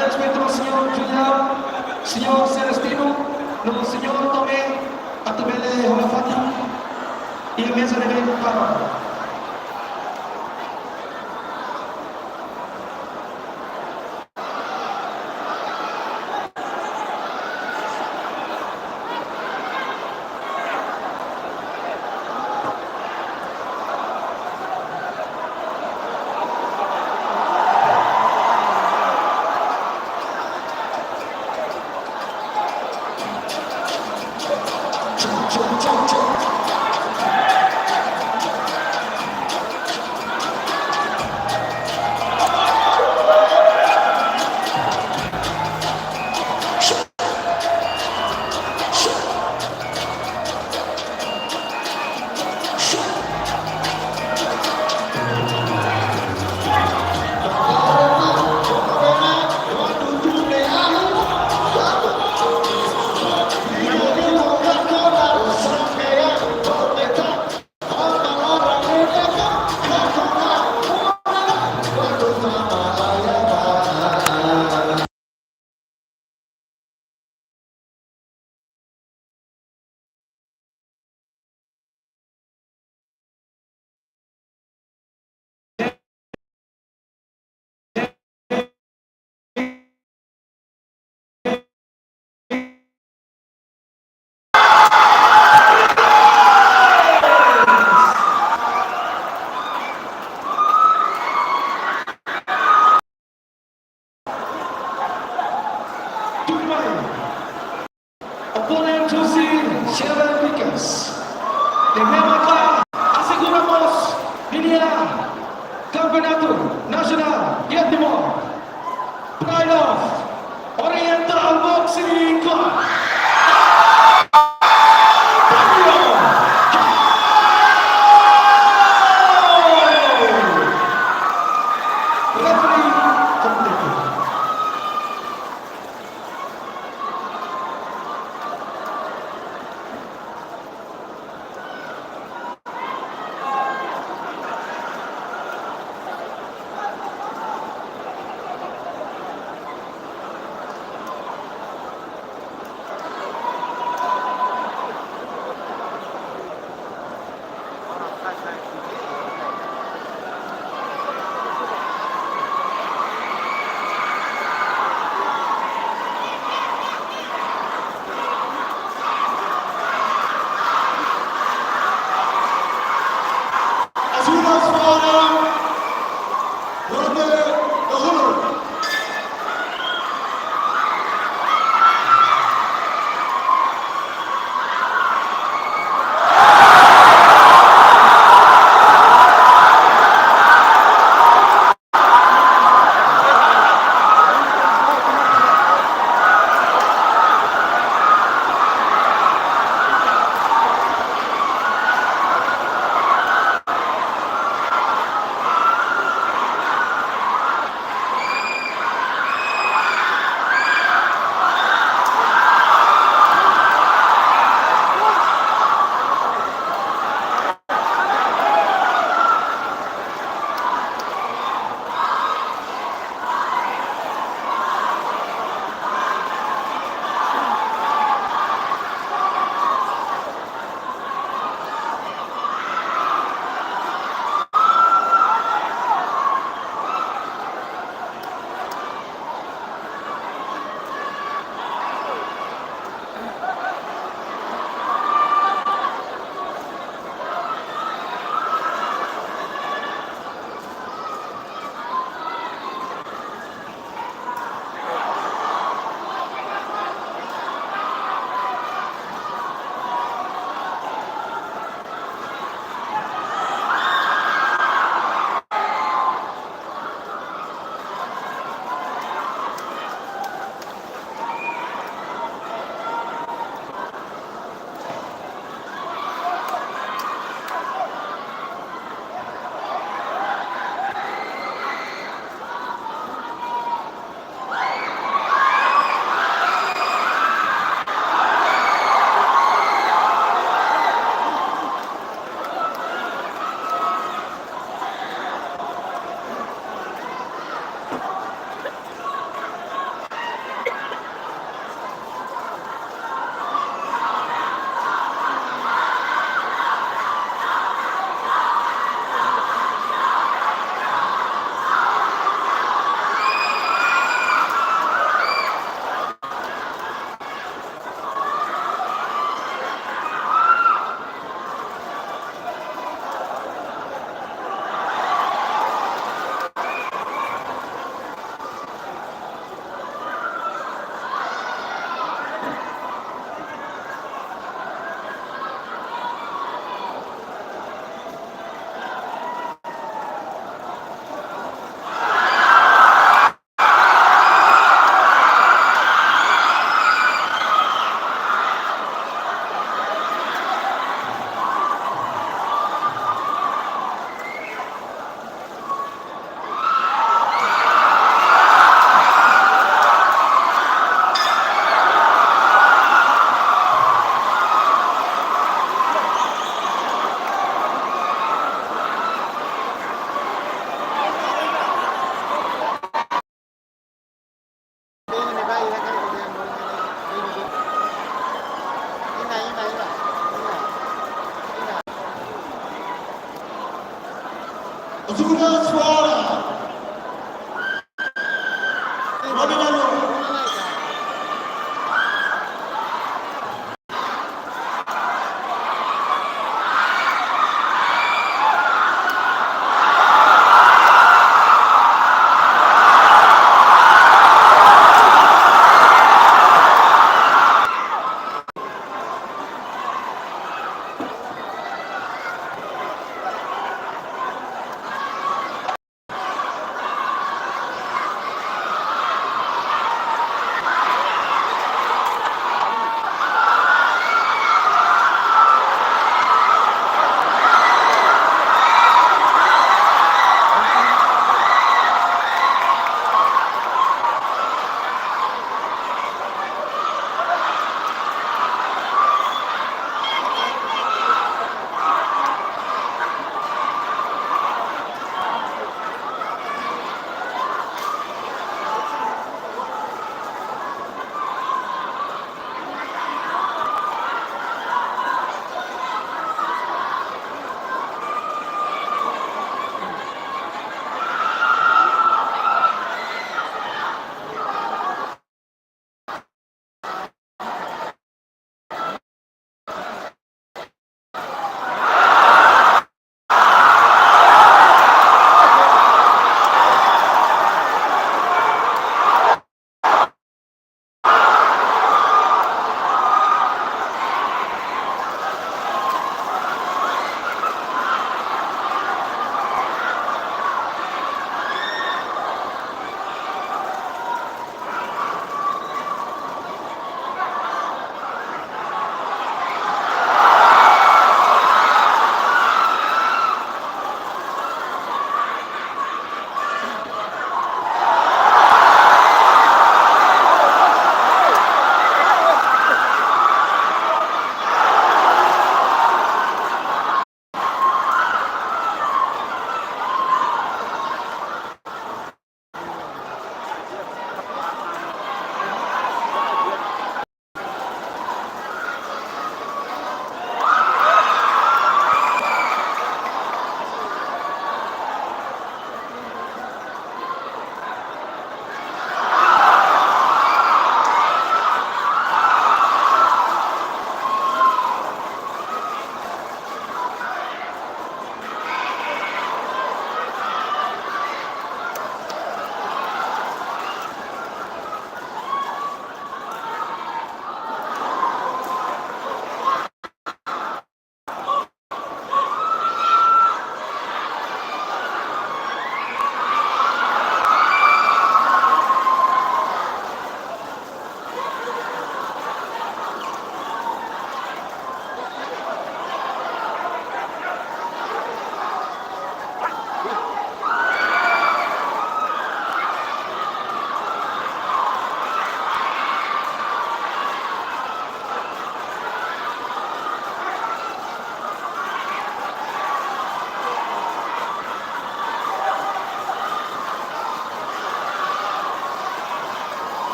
Respeitadu señór Julião, señór Celestino, no señór Tomé, atu bele halo fatin iha meza ne'ebé para. Tuirmai, opponent husi Xavier Lucas. Ne'ebé maka asegura mós ninia Campeonato Nacional iha Timor. Pride of Oriental Boxing Club. Referee,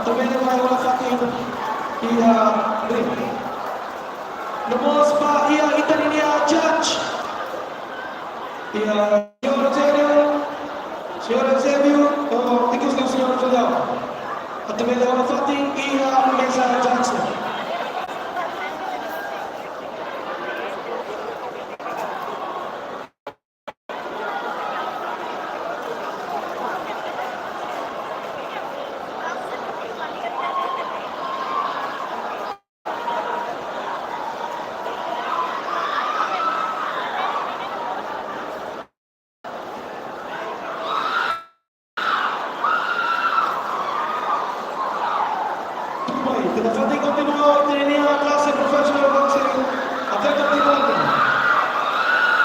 Atu bele mai hola fatin iha ring. No mós ba iha ita-nia judge. Iha señór Eusébio, señór Eusébio, oh, ikus no señór Julião. Atu bele hola fatin iha meza judge. Tudo bem, ita fatin kontinua ita-nia klase professional boxing até kontinua.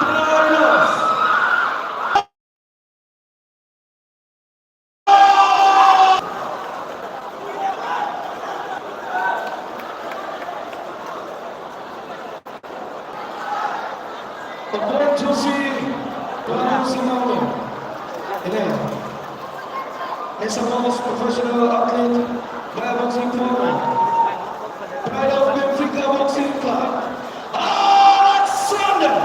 Para nós. Oponente husi Planu Simão. Ele é ex-professional athlete, Bahia Boxing Club, Pride of Benfica Boxing Club, Alexander.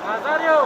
Nazario!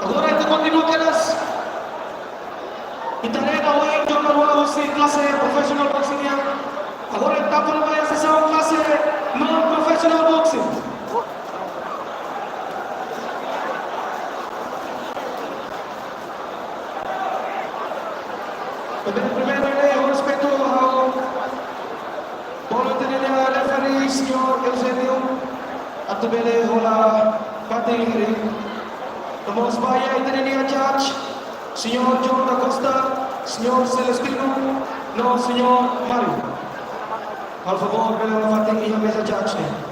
Agora ita kontinua kedas. Ita haree ohin jogadór husi klase professional boxing nian. Agora ita tapa ba sesaun klase non-professional boxing. Primeiru, primeiru, ne'e, ho respeitu, ha'u bolu ita-nia referee, señór Eusébio, atu bele hola fatin iha ring. No mós ba iha ita-nia judge, señór John da Costa, señór Celestino, no señór Mário. Por favór, bele hola fatin iha meza judge ne'e.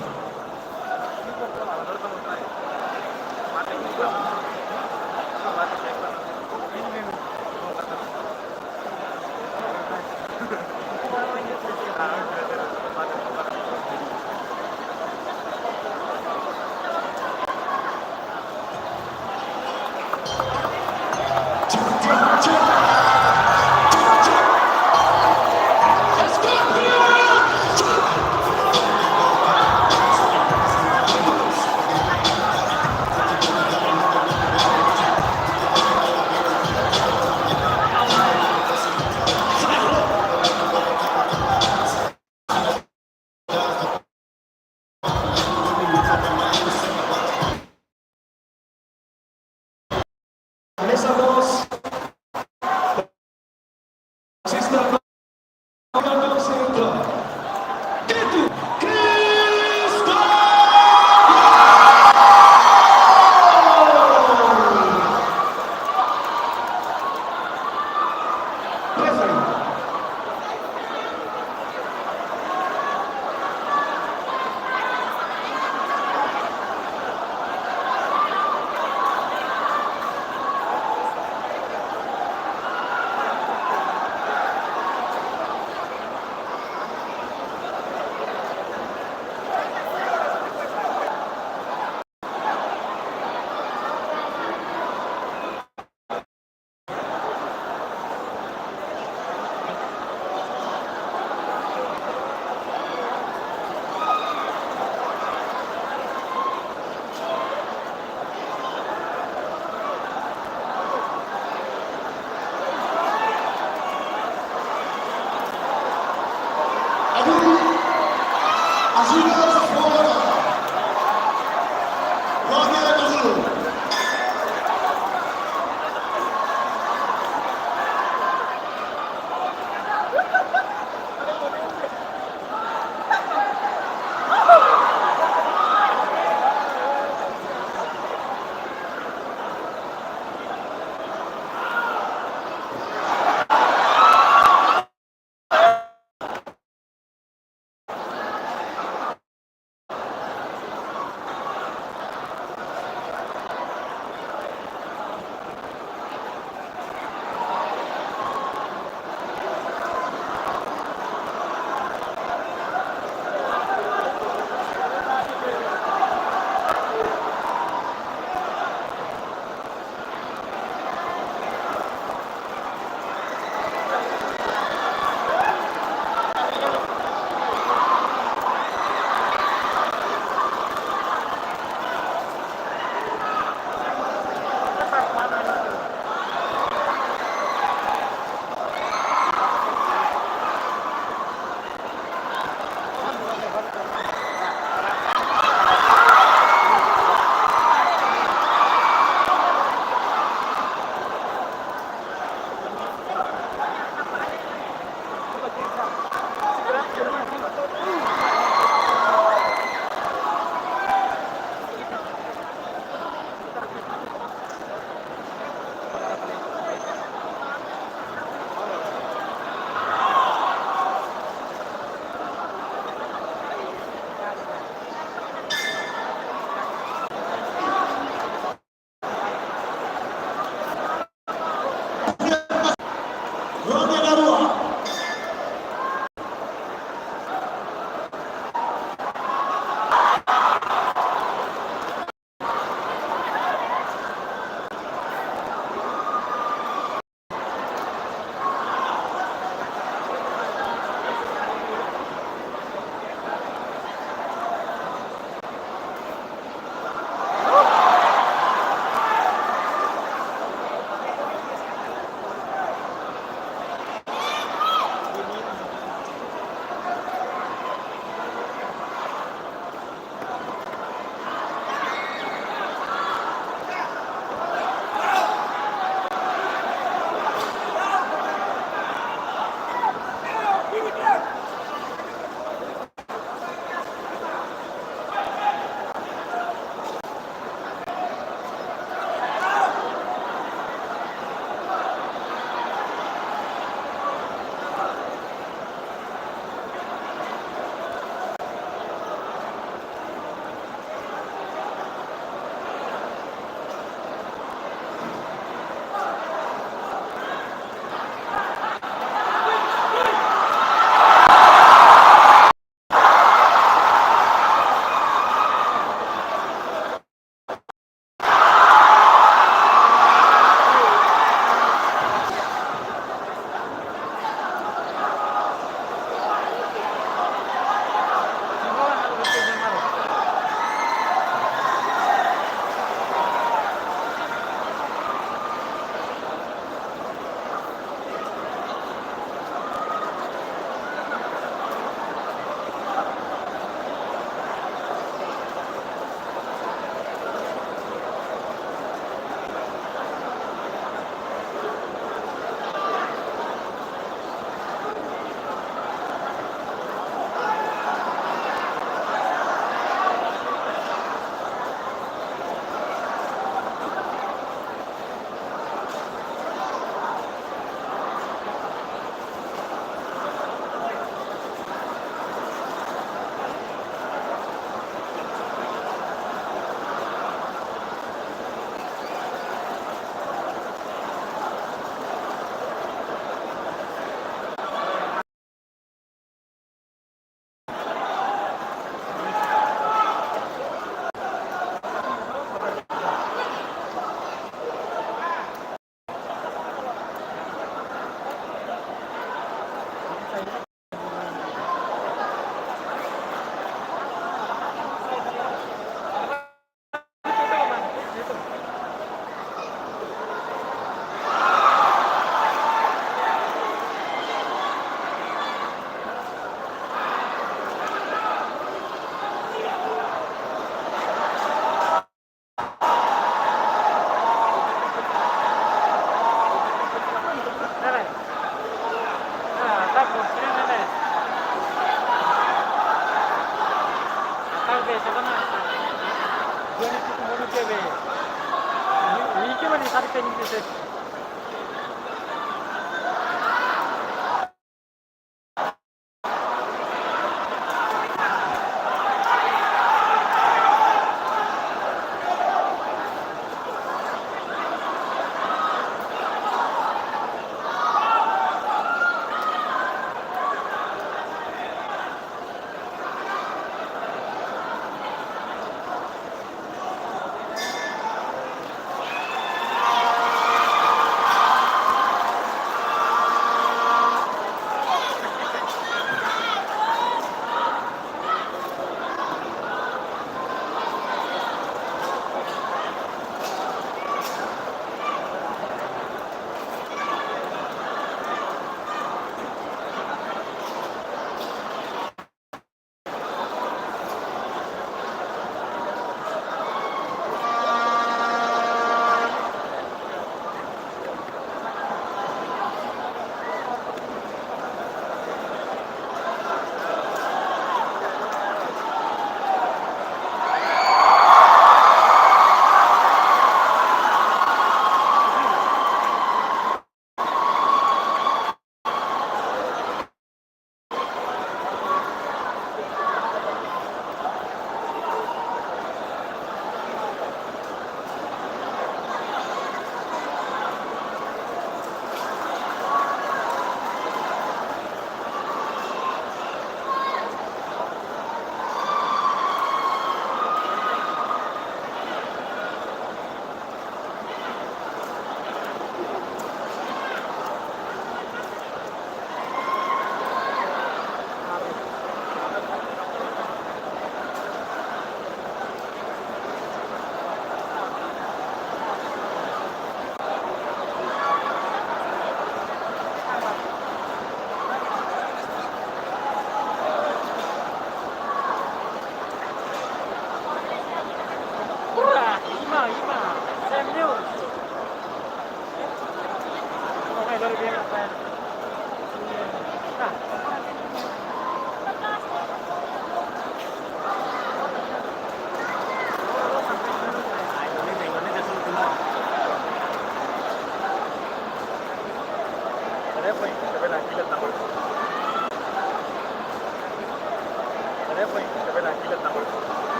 Mesa dos. Asista.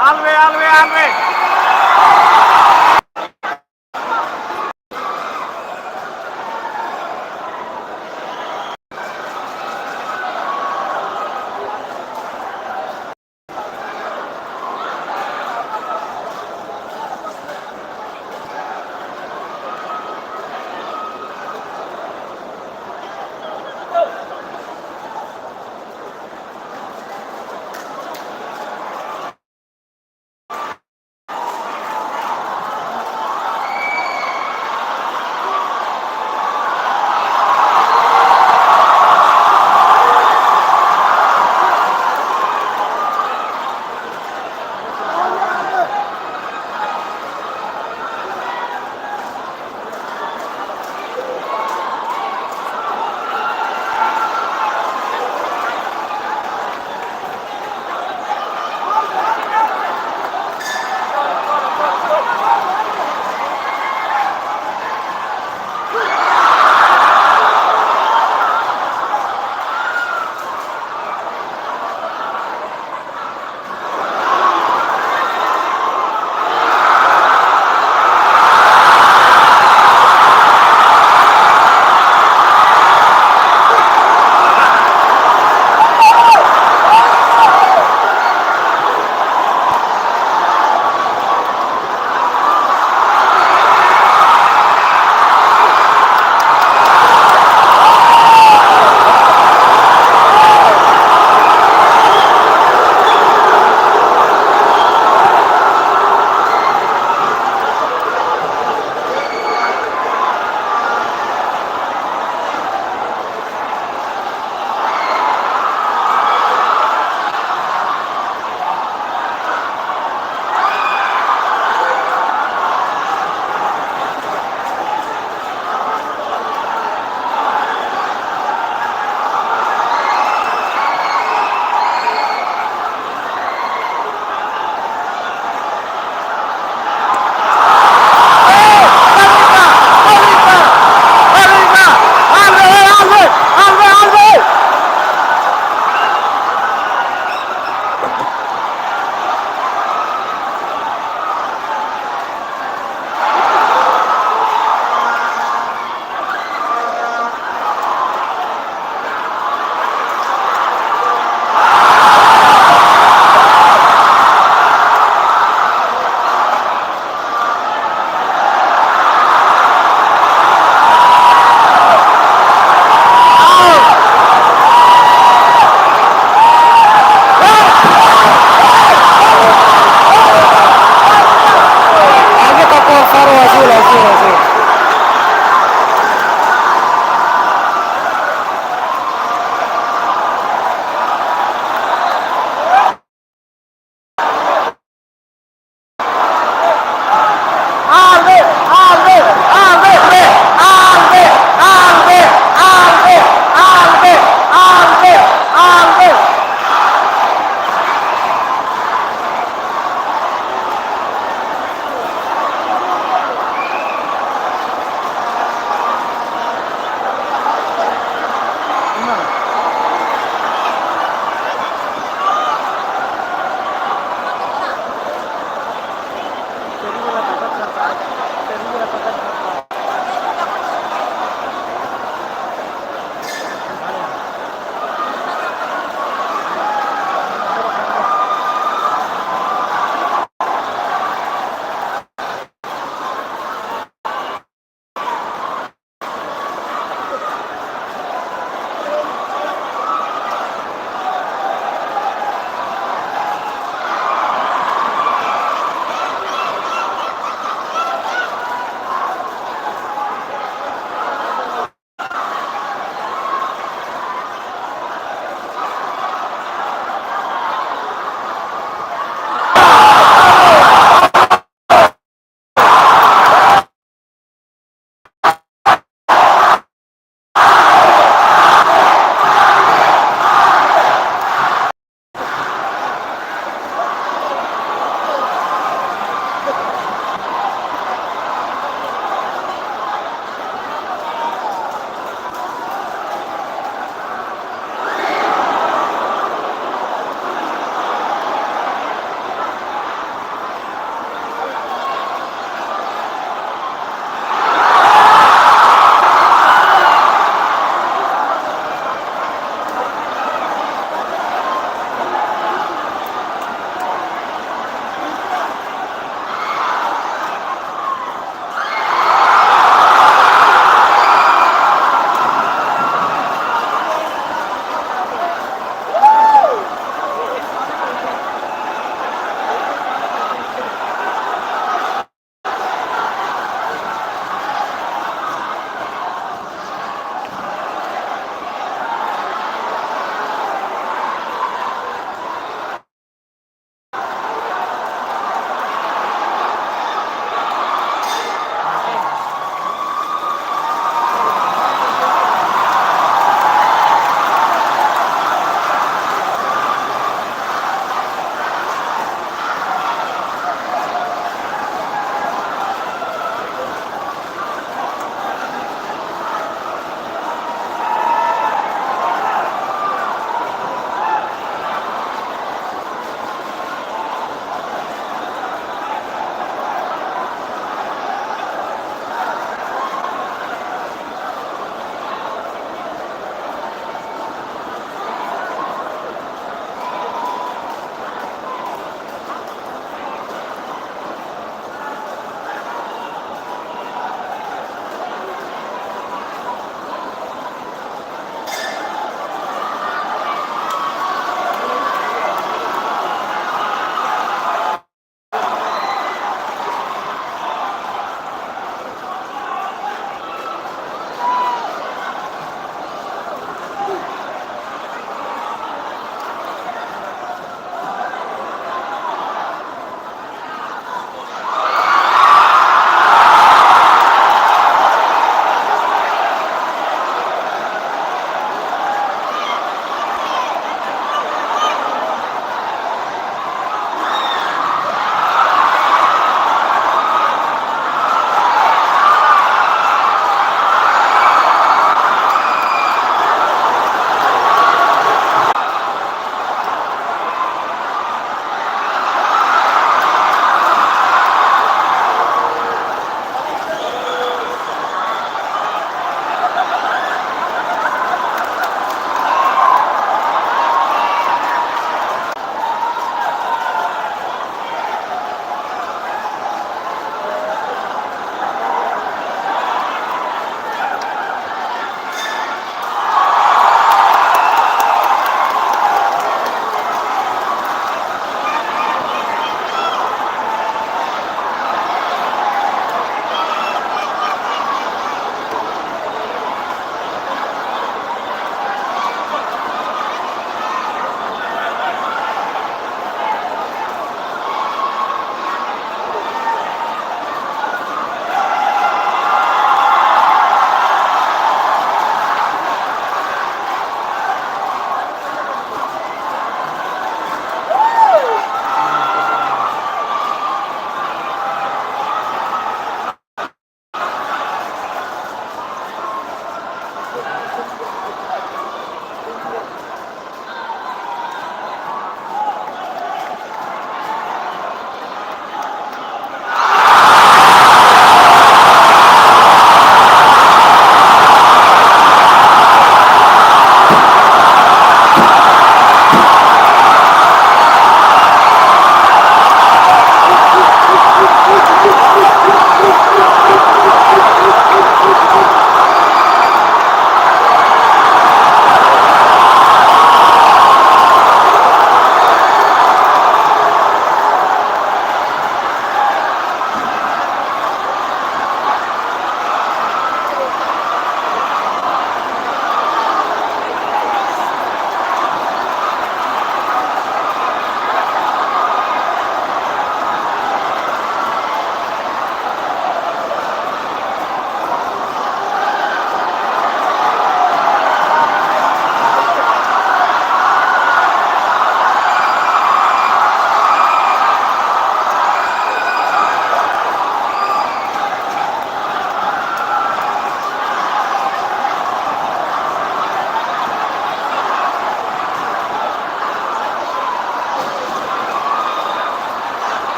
Alve, alve, alve.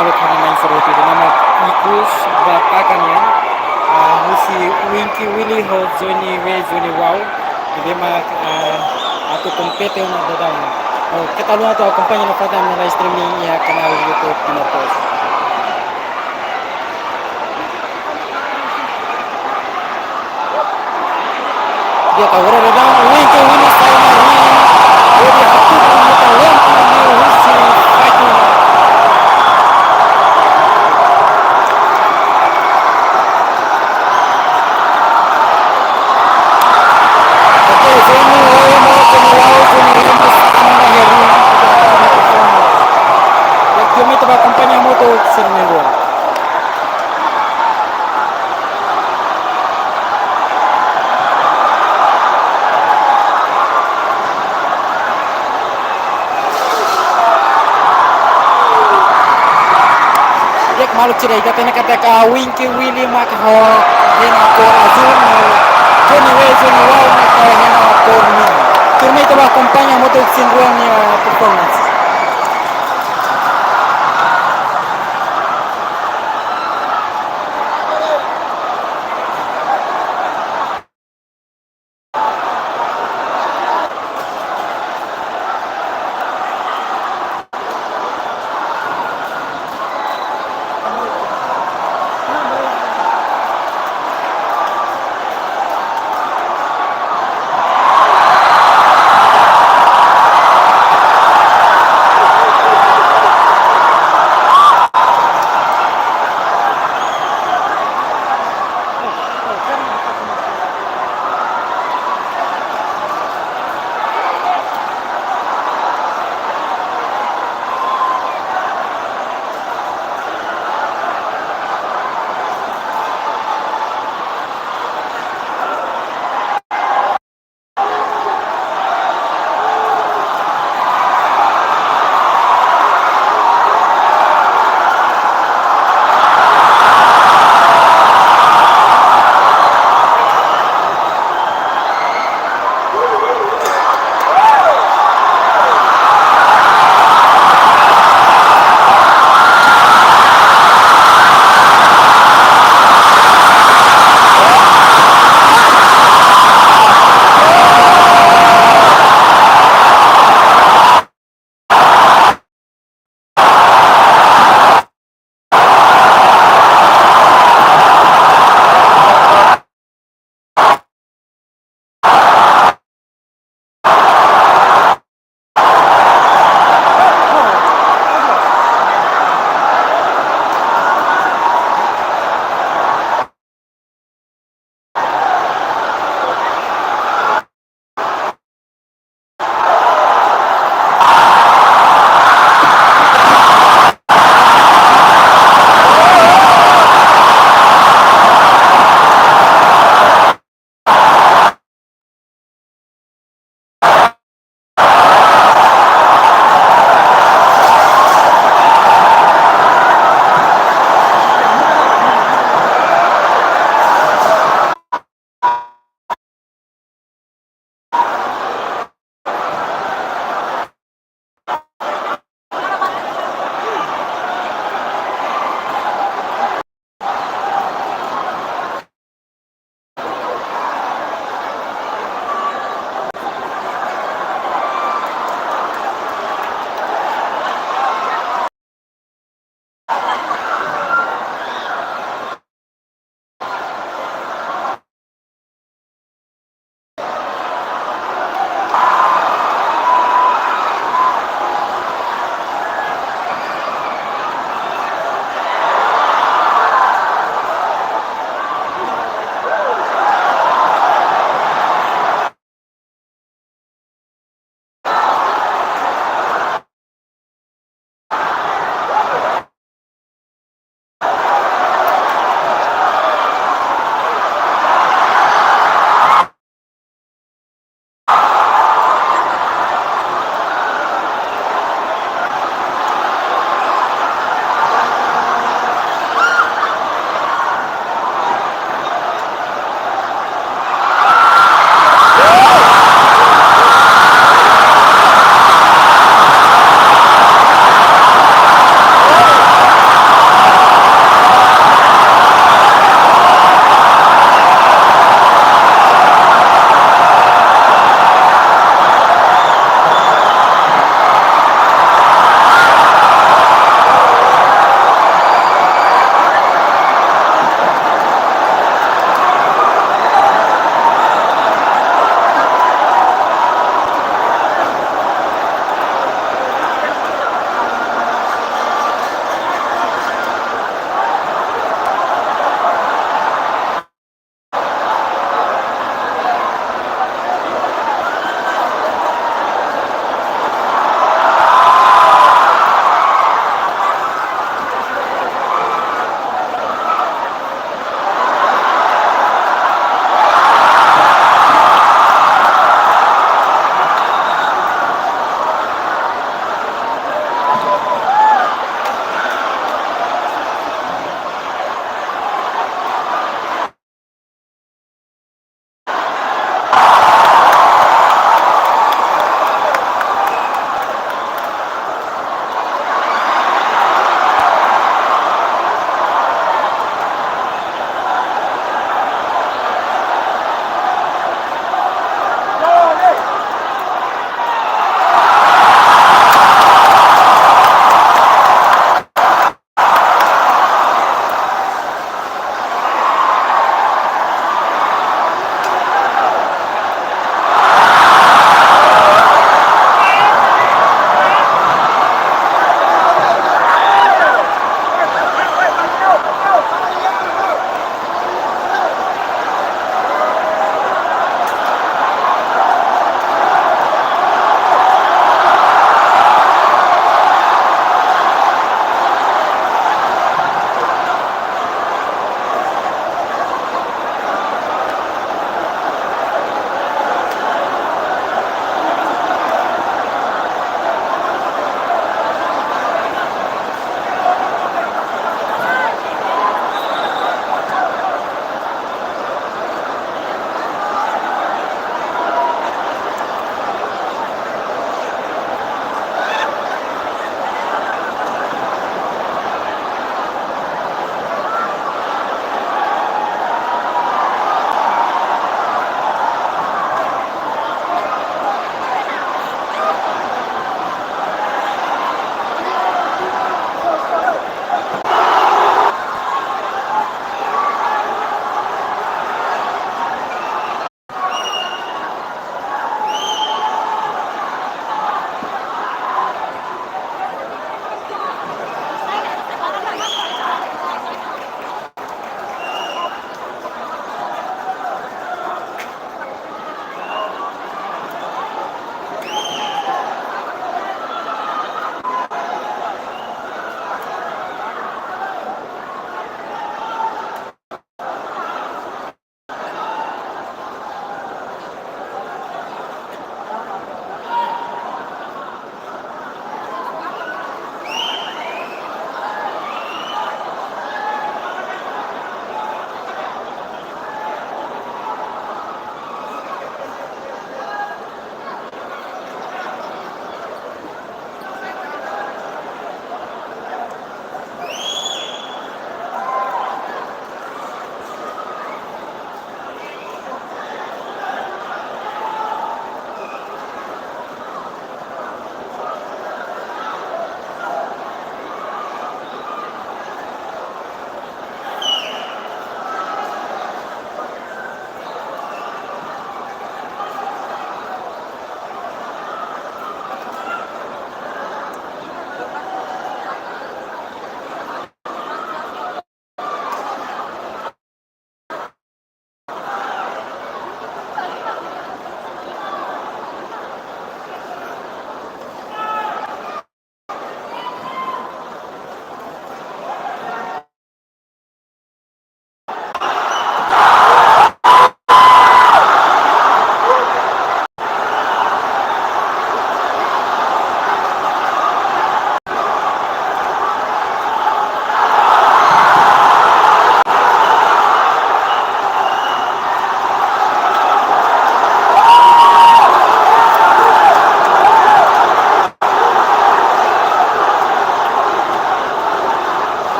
Kalau kana main seru tu nama ikus ba taka nian, ah, husi Winky Willy ho Johnny We Johnny Wow. Ida mak, ah, atu kompete ona daudaun. Oh, keta haluha atu akompaña nafatin ona live streaming iha kanál YouTube Timor Post. Di'ak, agora daudaun, Winky Willy sai mai, hodi hatudu matan lompu liu husi Faitun. Oke, Johnny Wow, Johnny Wow, Johnny Wow, Johnny Wow. Di'ak, ita bá akompaña hamutuk sira na'in-rua. Di'ak, maluk sira, ita hatene katak Winky Willy mak ho hena kór azúl, no Johnny We Johnny Wow mak ho hena kór mean. Tuirmai ita bá akompaña hamutuk sira na'in-rua nia performance.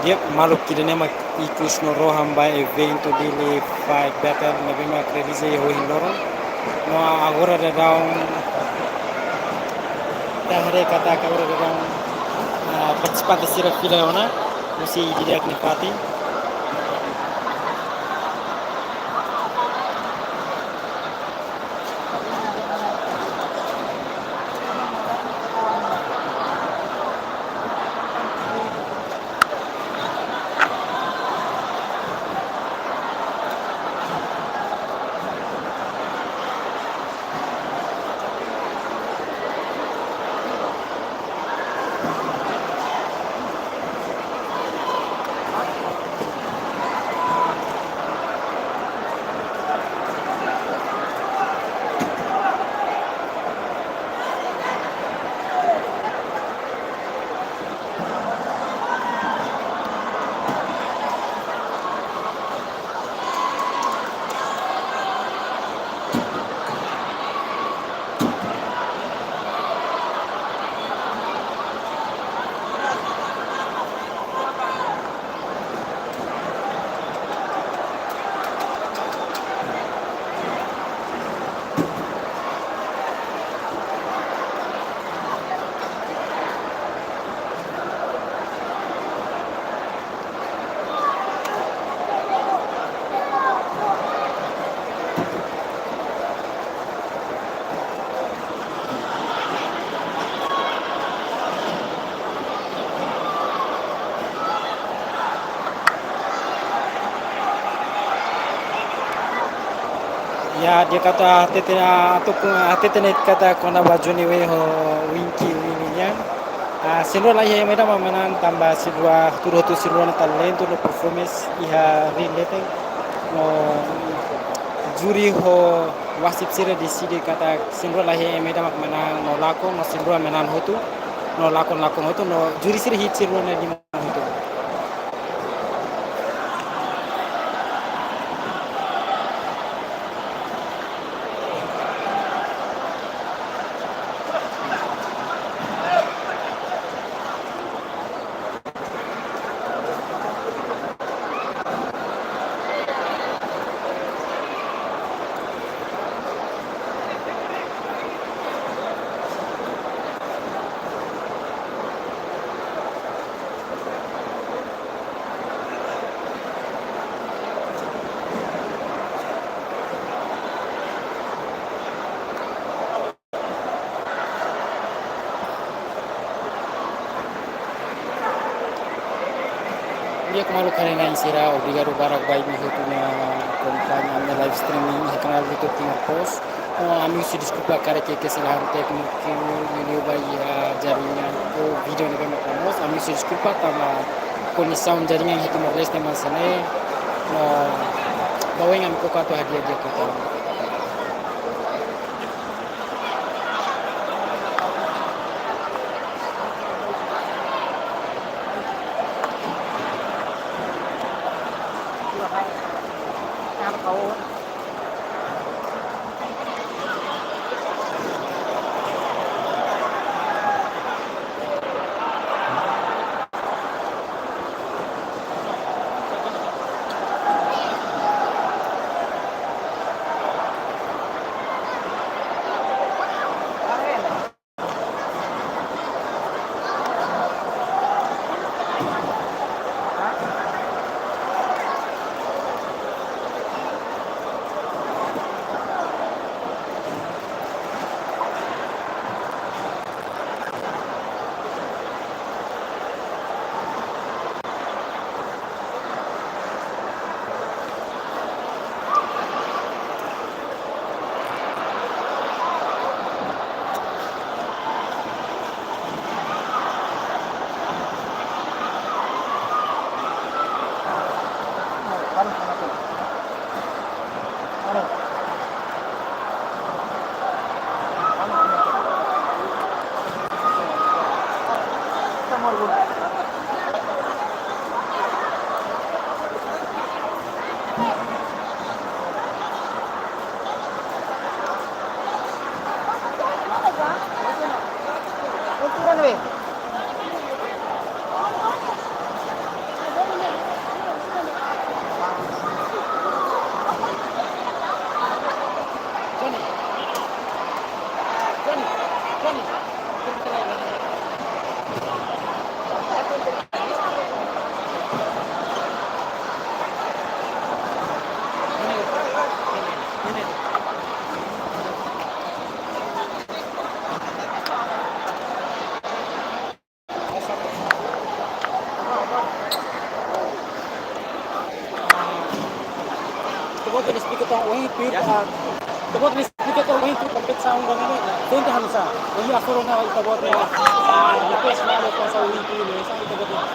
Yep, maluk, ida-ne'e mak ikus no rohan ba eventu Dili Fight Battle ne'ebé mak realiza iha ohin loron. No agora daudaun, ita haree katak agora daudaun, ah, partisipante sira fila ona, husi di'ak nia fatin. Ya, di'ak katak hatete, ah, atu ku, ah, hatete ne'e katak kona-ba Johnny Way ho Winky Winnie nian. Ah, sira rua laiha ema ida mak manán tanba sira rua, tuur hotu sira rua nia talentu no performance iha ring leten. No júri ho wasit sira deside katak sira rua laiha ema ida mak manán no lakon, no sira rua manán hotu, no lakon, lakon hotu, no júri sira hit sira rua nia liman hotu. Di'ak maluk haree-na'in sira, obrigadu barak ba imi hotu ne'ebé akompaña ami-nia live streaming iha kanál YouTube Timor Post. No ami husu deskulpa karik iha kesalahan tékniku liuliu ba iha jaringan ou vídeo ne'ebé mak moos. Ami husu deskulpa tanba kondisaun jaringan iha Timor-Leste mak hanesan ne'e. No ba oin ami koko atu hadi'a di'ak liután. Ita-boot bele esplika tan ohin tuir, ah, ita-boot bele esplika tan ohin tuir kompetisaun ida-ne'e, sente hanesan. Ohin hasoru ona ita-boot ne'e, ah, ita-boot ne'e, hanesan ita-boot ne'e.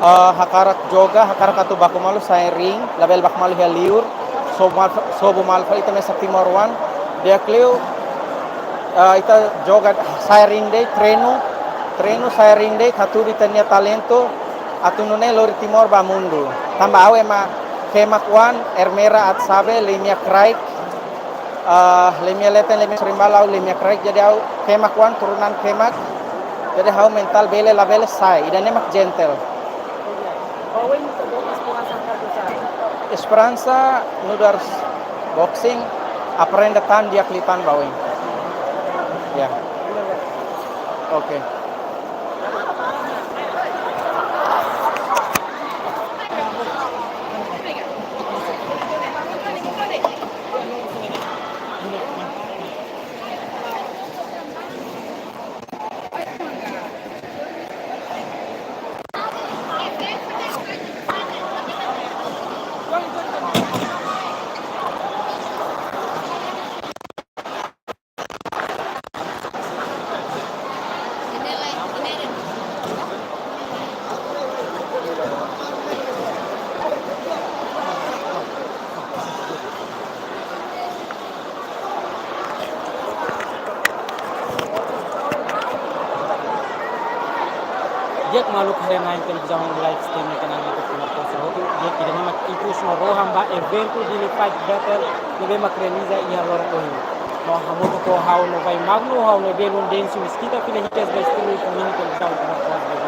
Ah, hakarak joga, hakarak atu baku malu sa'e ring, labele baku malu iha liur, sobu malu, sobu malu fali ita mesak timoroan, di'ak liu, ah, ita joga sa'e ring de'it, treinu, treinu sa'e ring de'it, hatudu ita-nia talentu, atu nune'e lori Timor ba mundu. Tanba ha'u ema kemak oan, ermera aat sabe, lia-mean kraik, ah, lia-mean leten, lia-mean sorin-balun, lia-mean kraik, jadi ha'u kemak oan, turunan kemak. Jadi ha'u mentál bele, labele sa'e, ida-ne'e mak gentle. Esperansa nu'udar boxing, aprende tan di'ak liután ba oin. Ya. Oke. Di'ak maluk haree-na'in televizaun live streaming kanál YouTube Timor Post hotu, di'ak, ida-ne'e mak ikus no rohan ba eventu Dili Fight Battle ne'ebé mak realiza iha loron ohin. No hamutuk ho ha'u Novai Magno, ha'u ne'ebé lun densu miskita fila hikas ba estúdiu kanál televizaun Timor Post.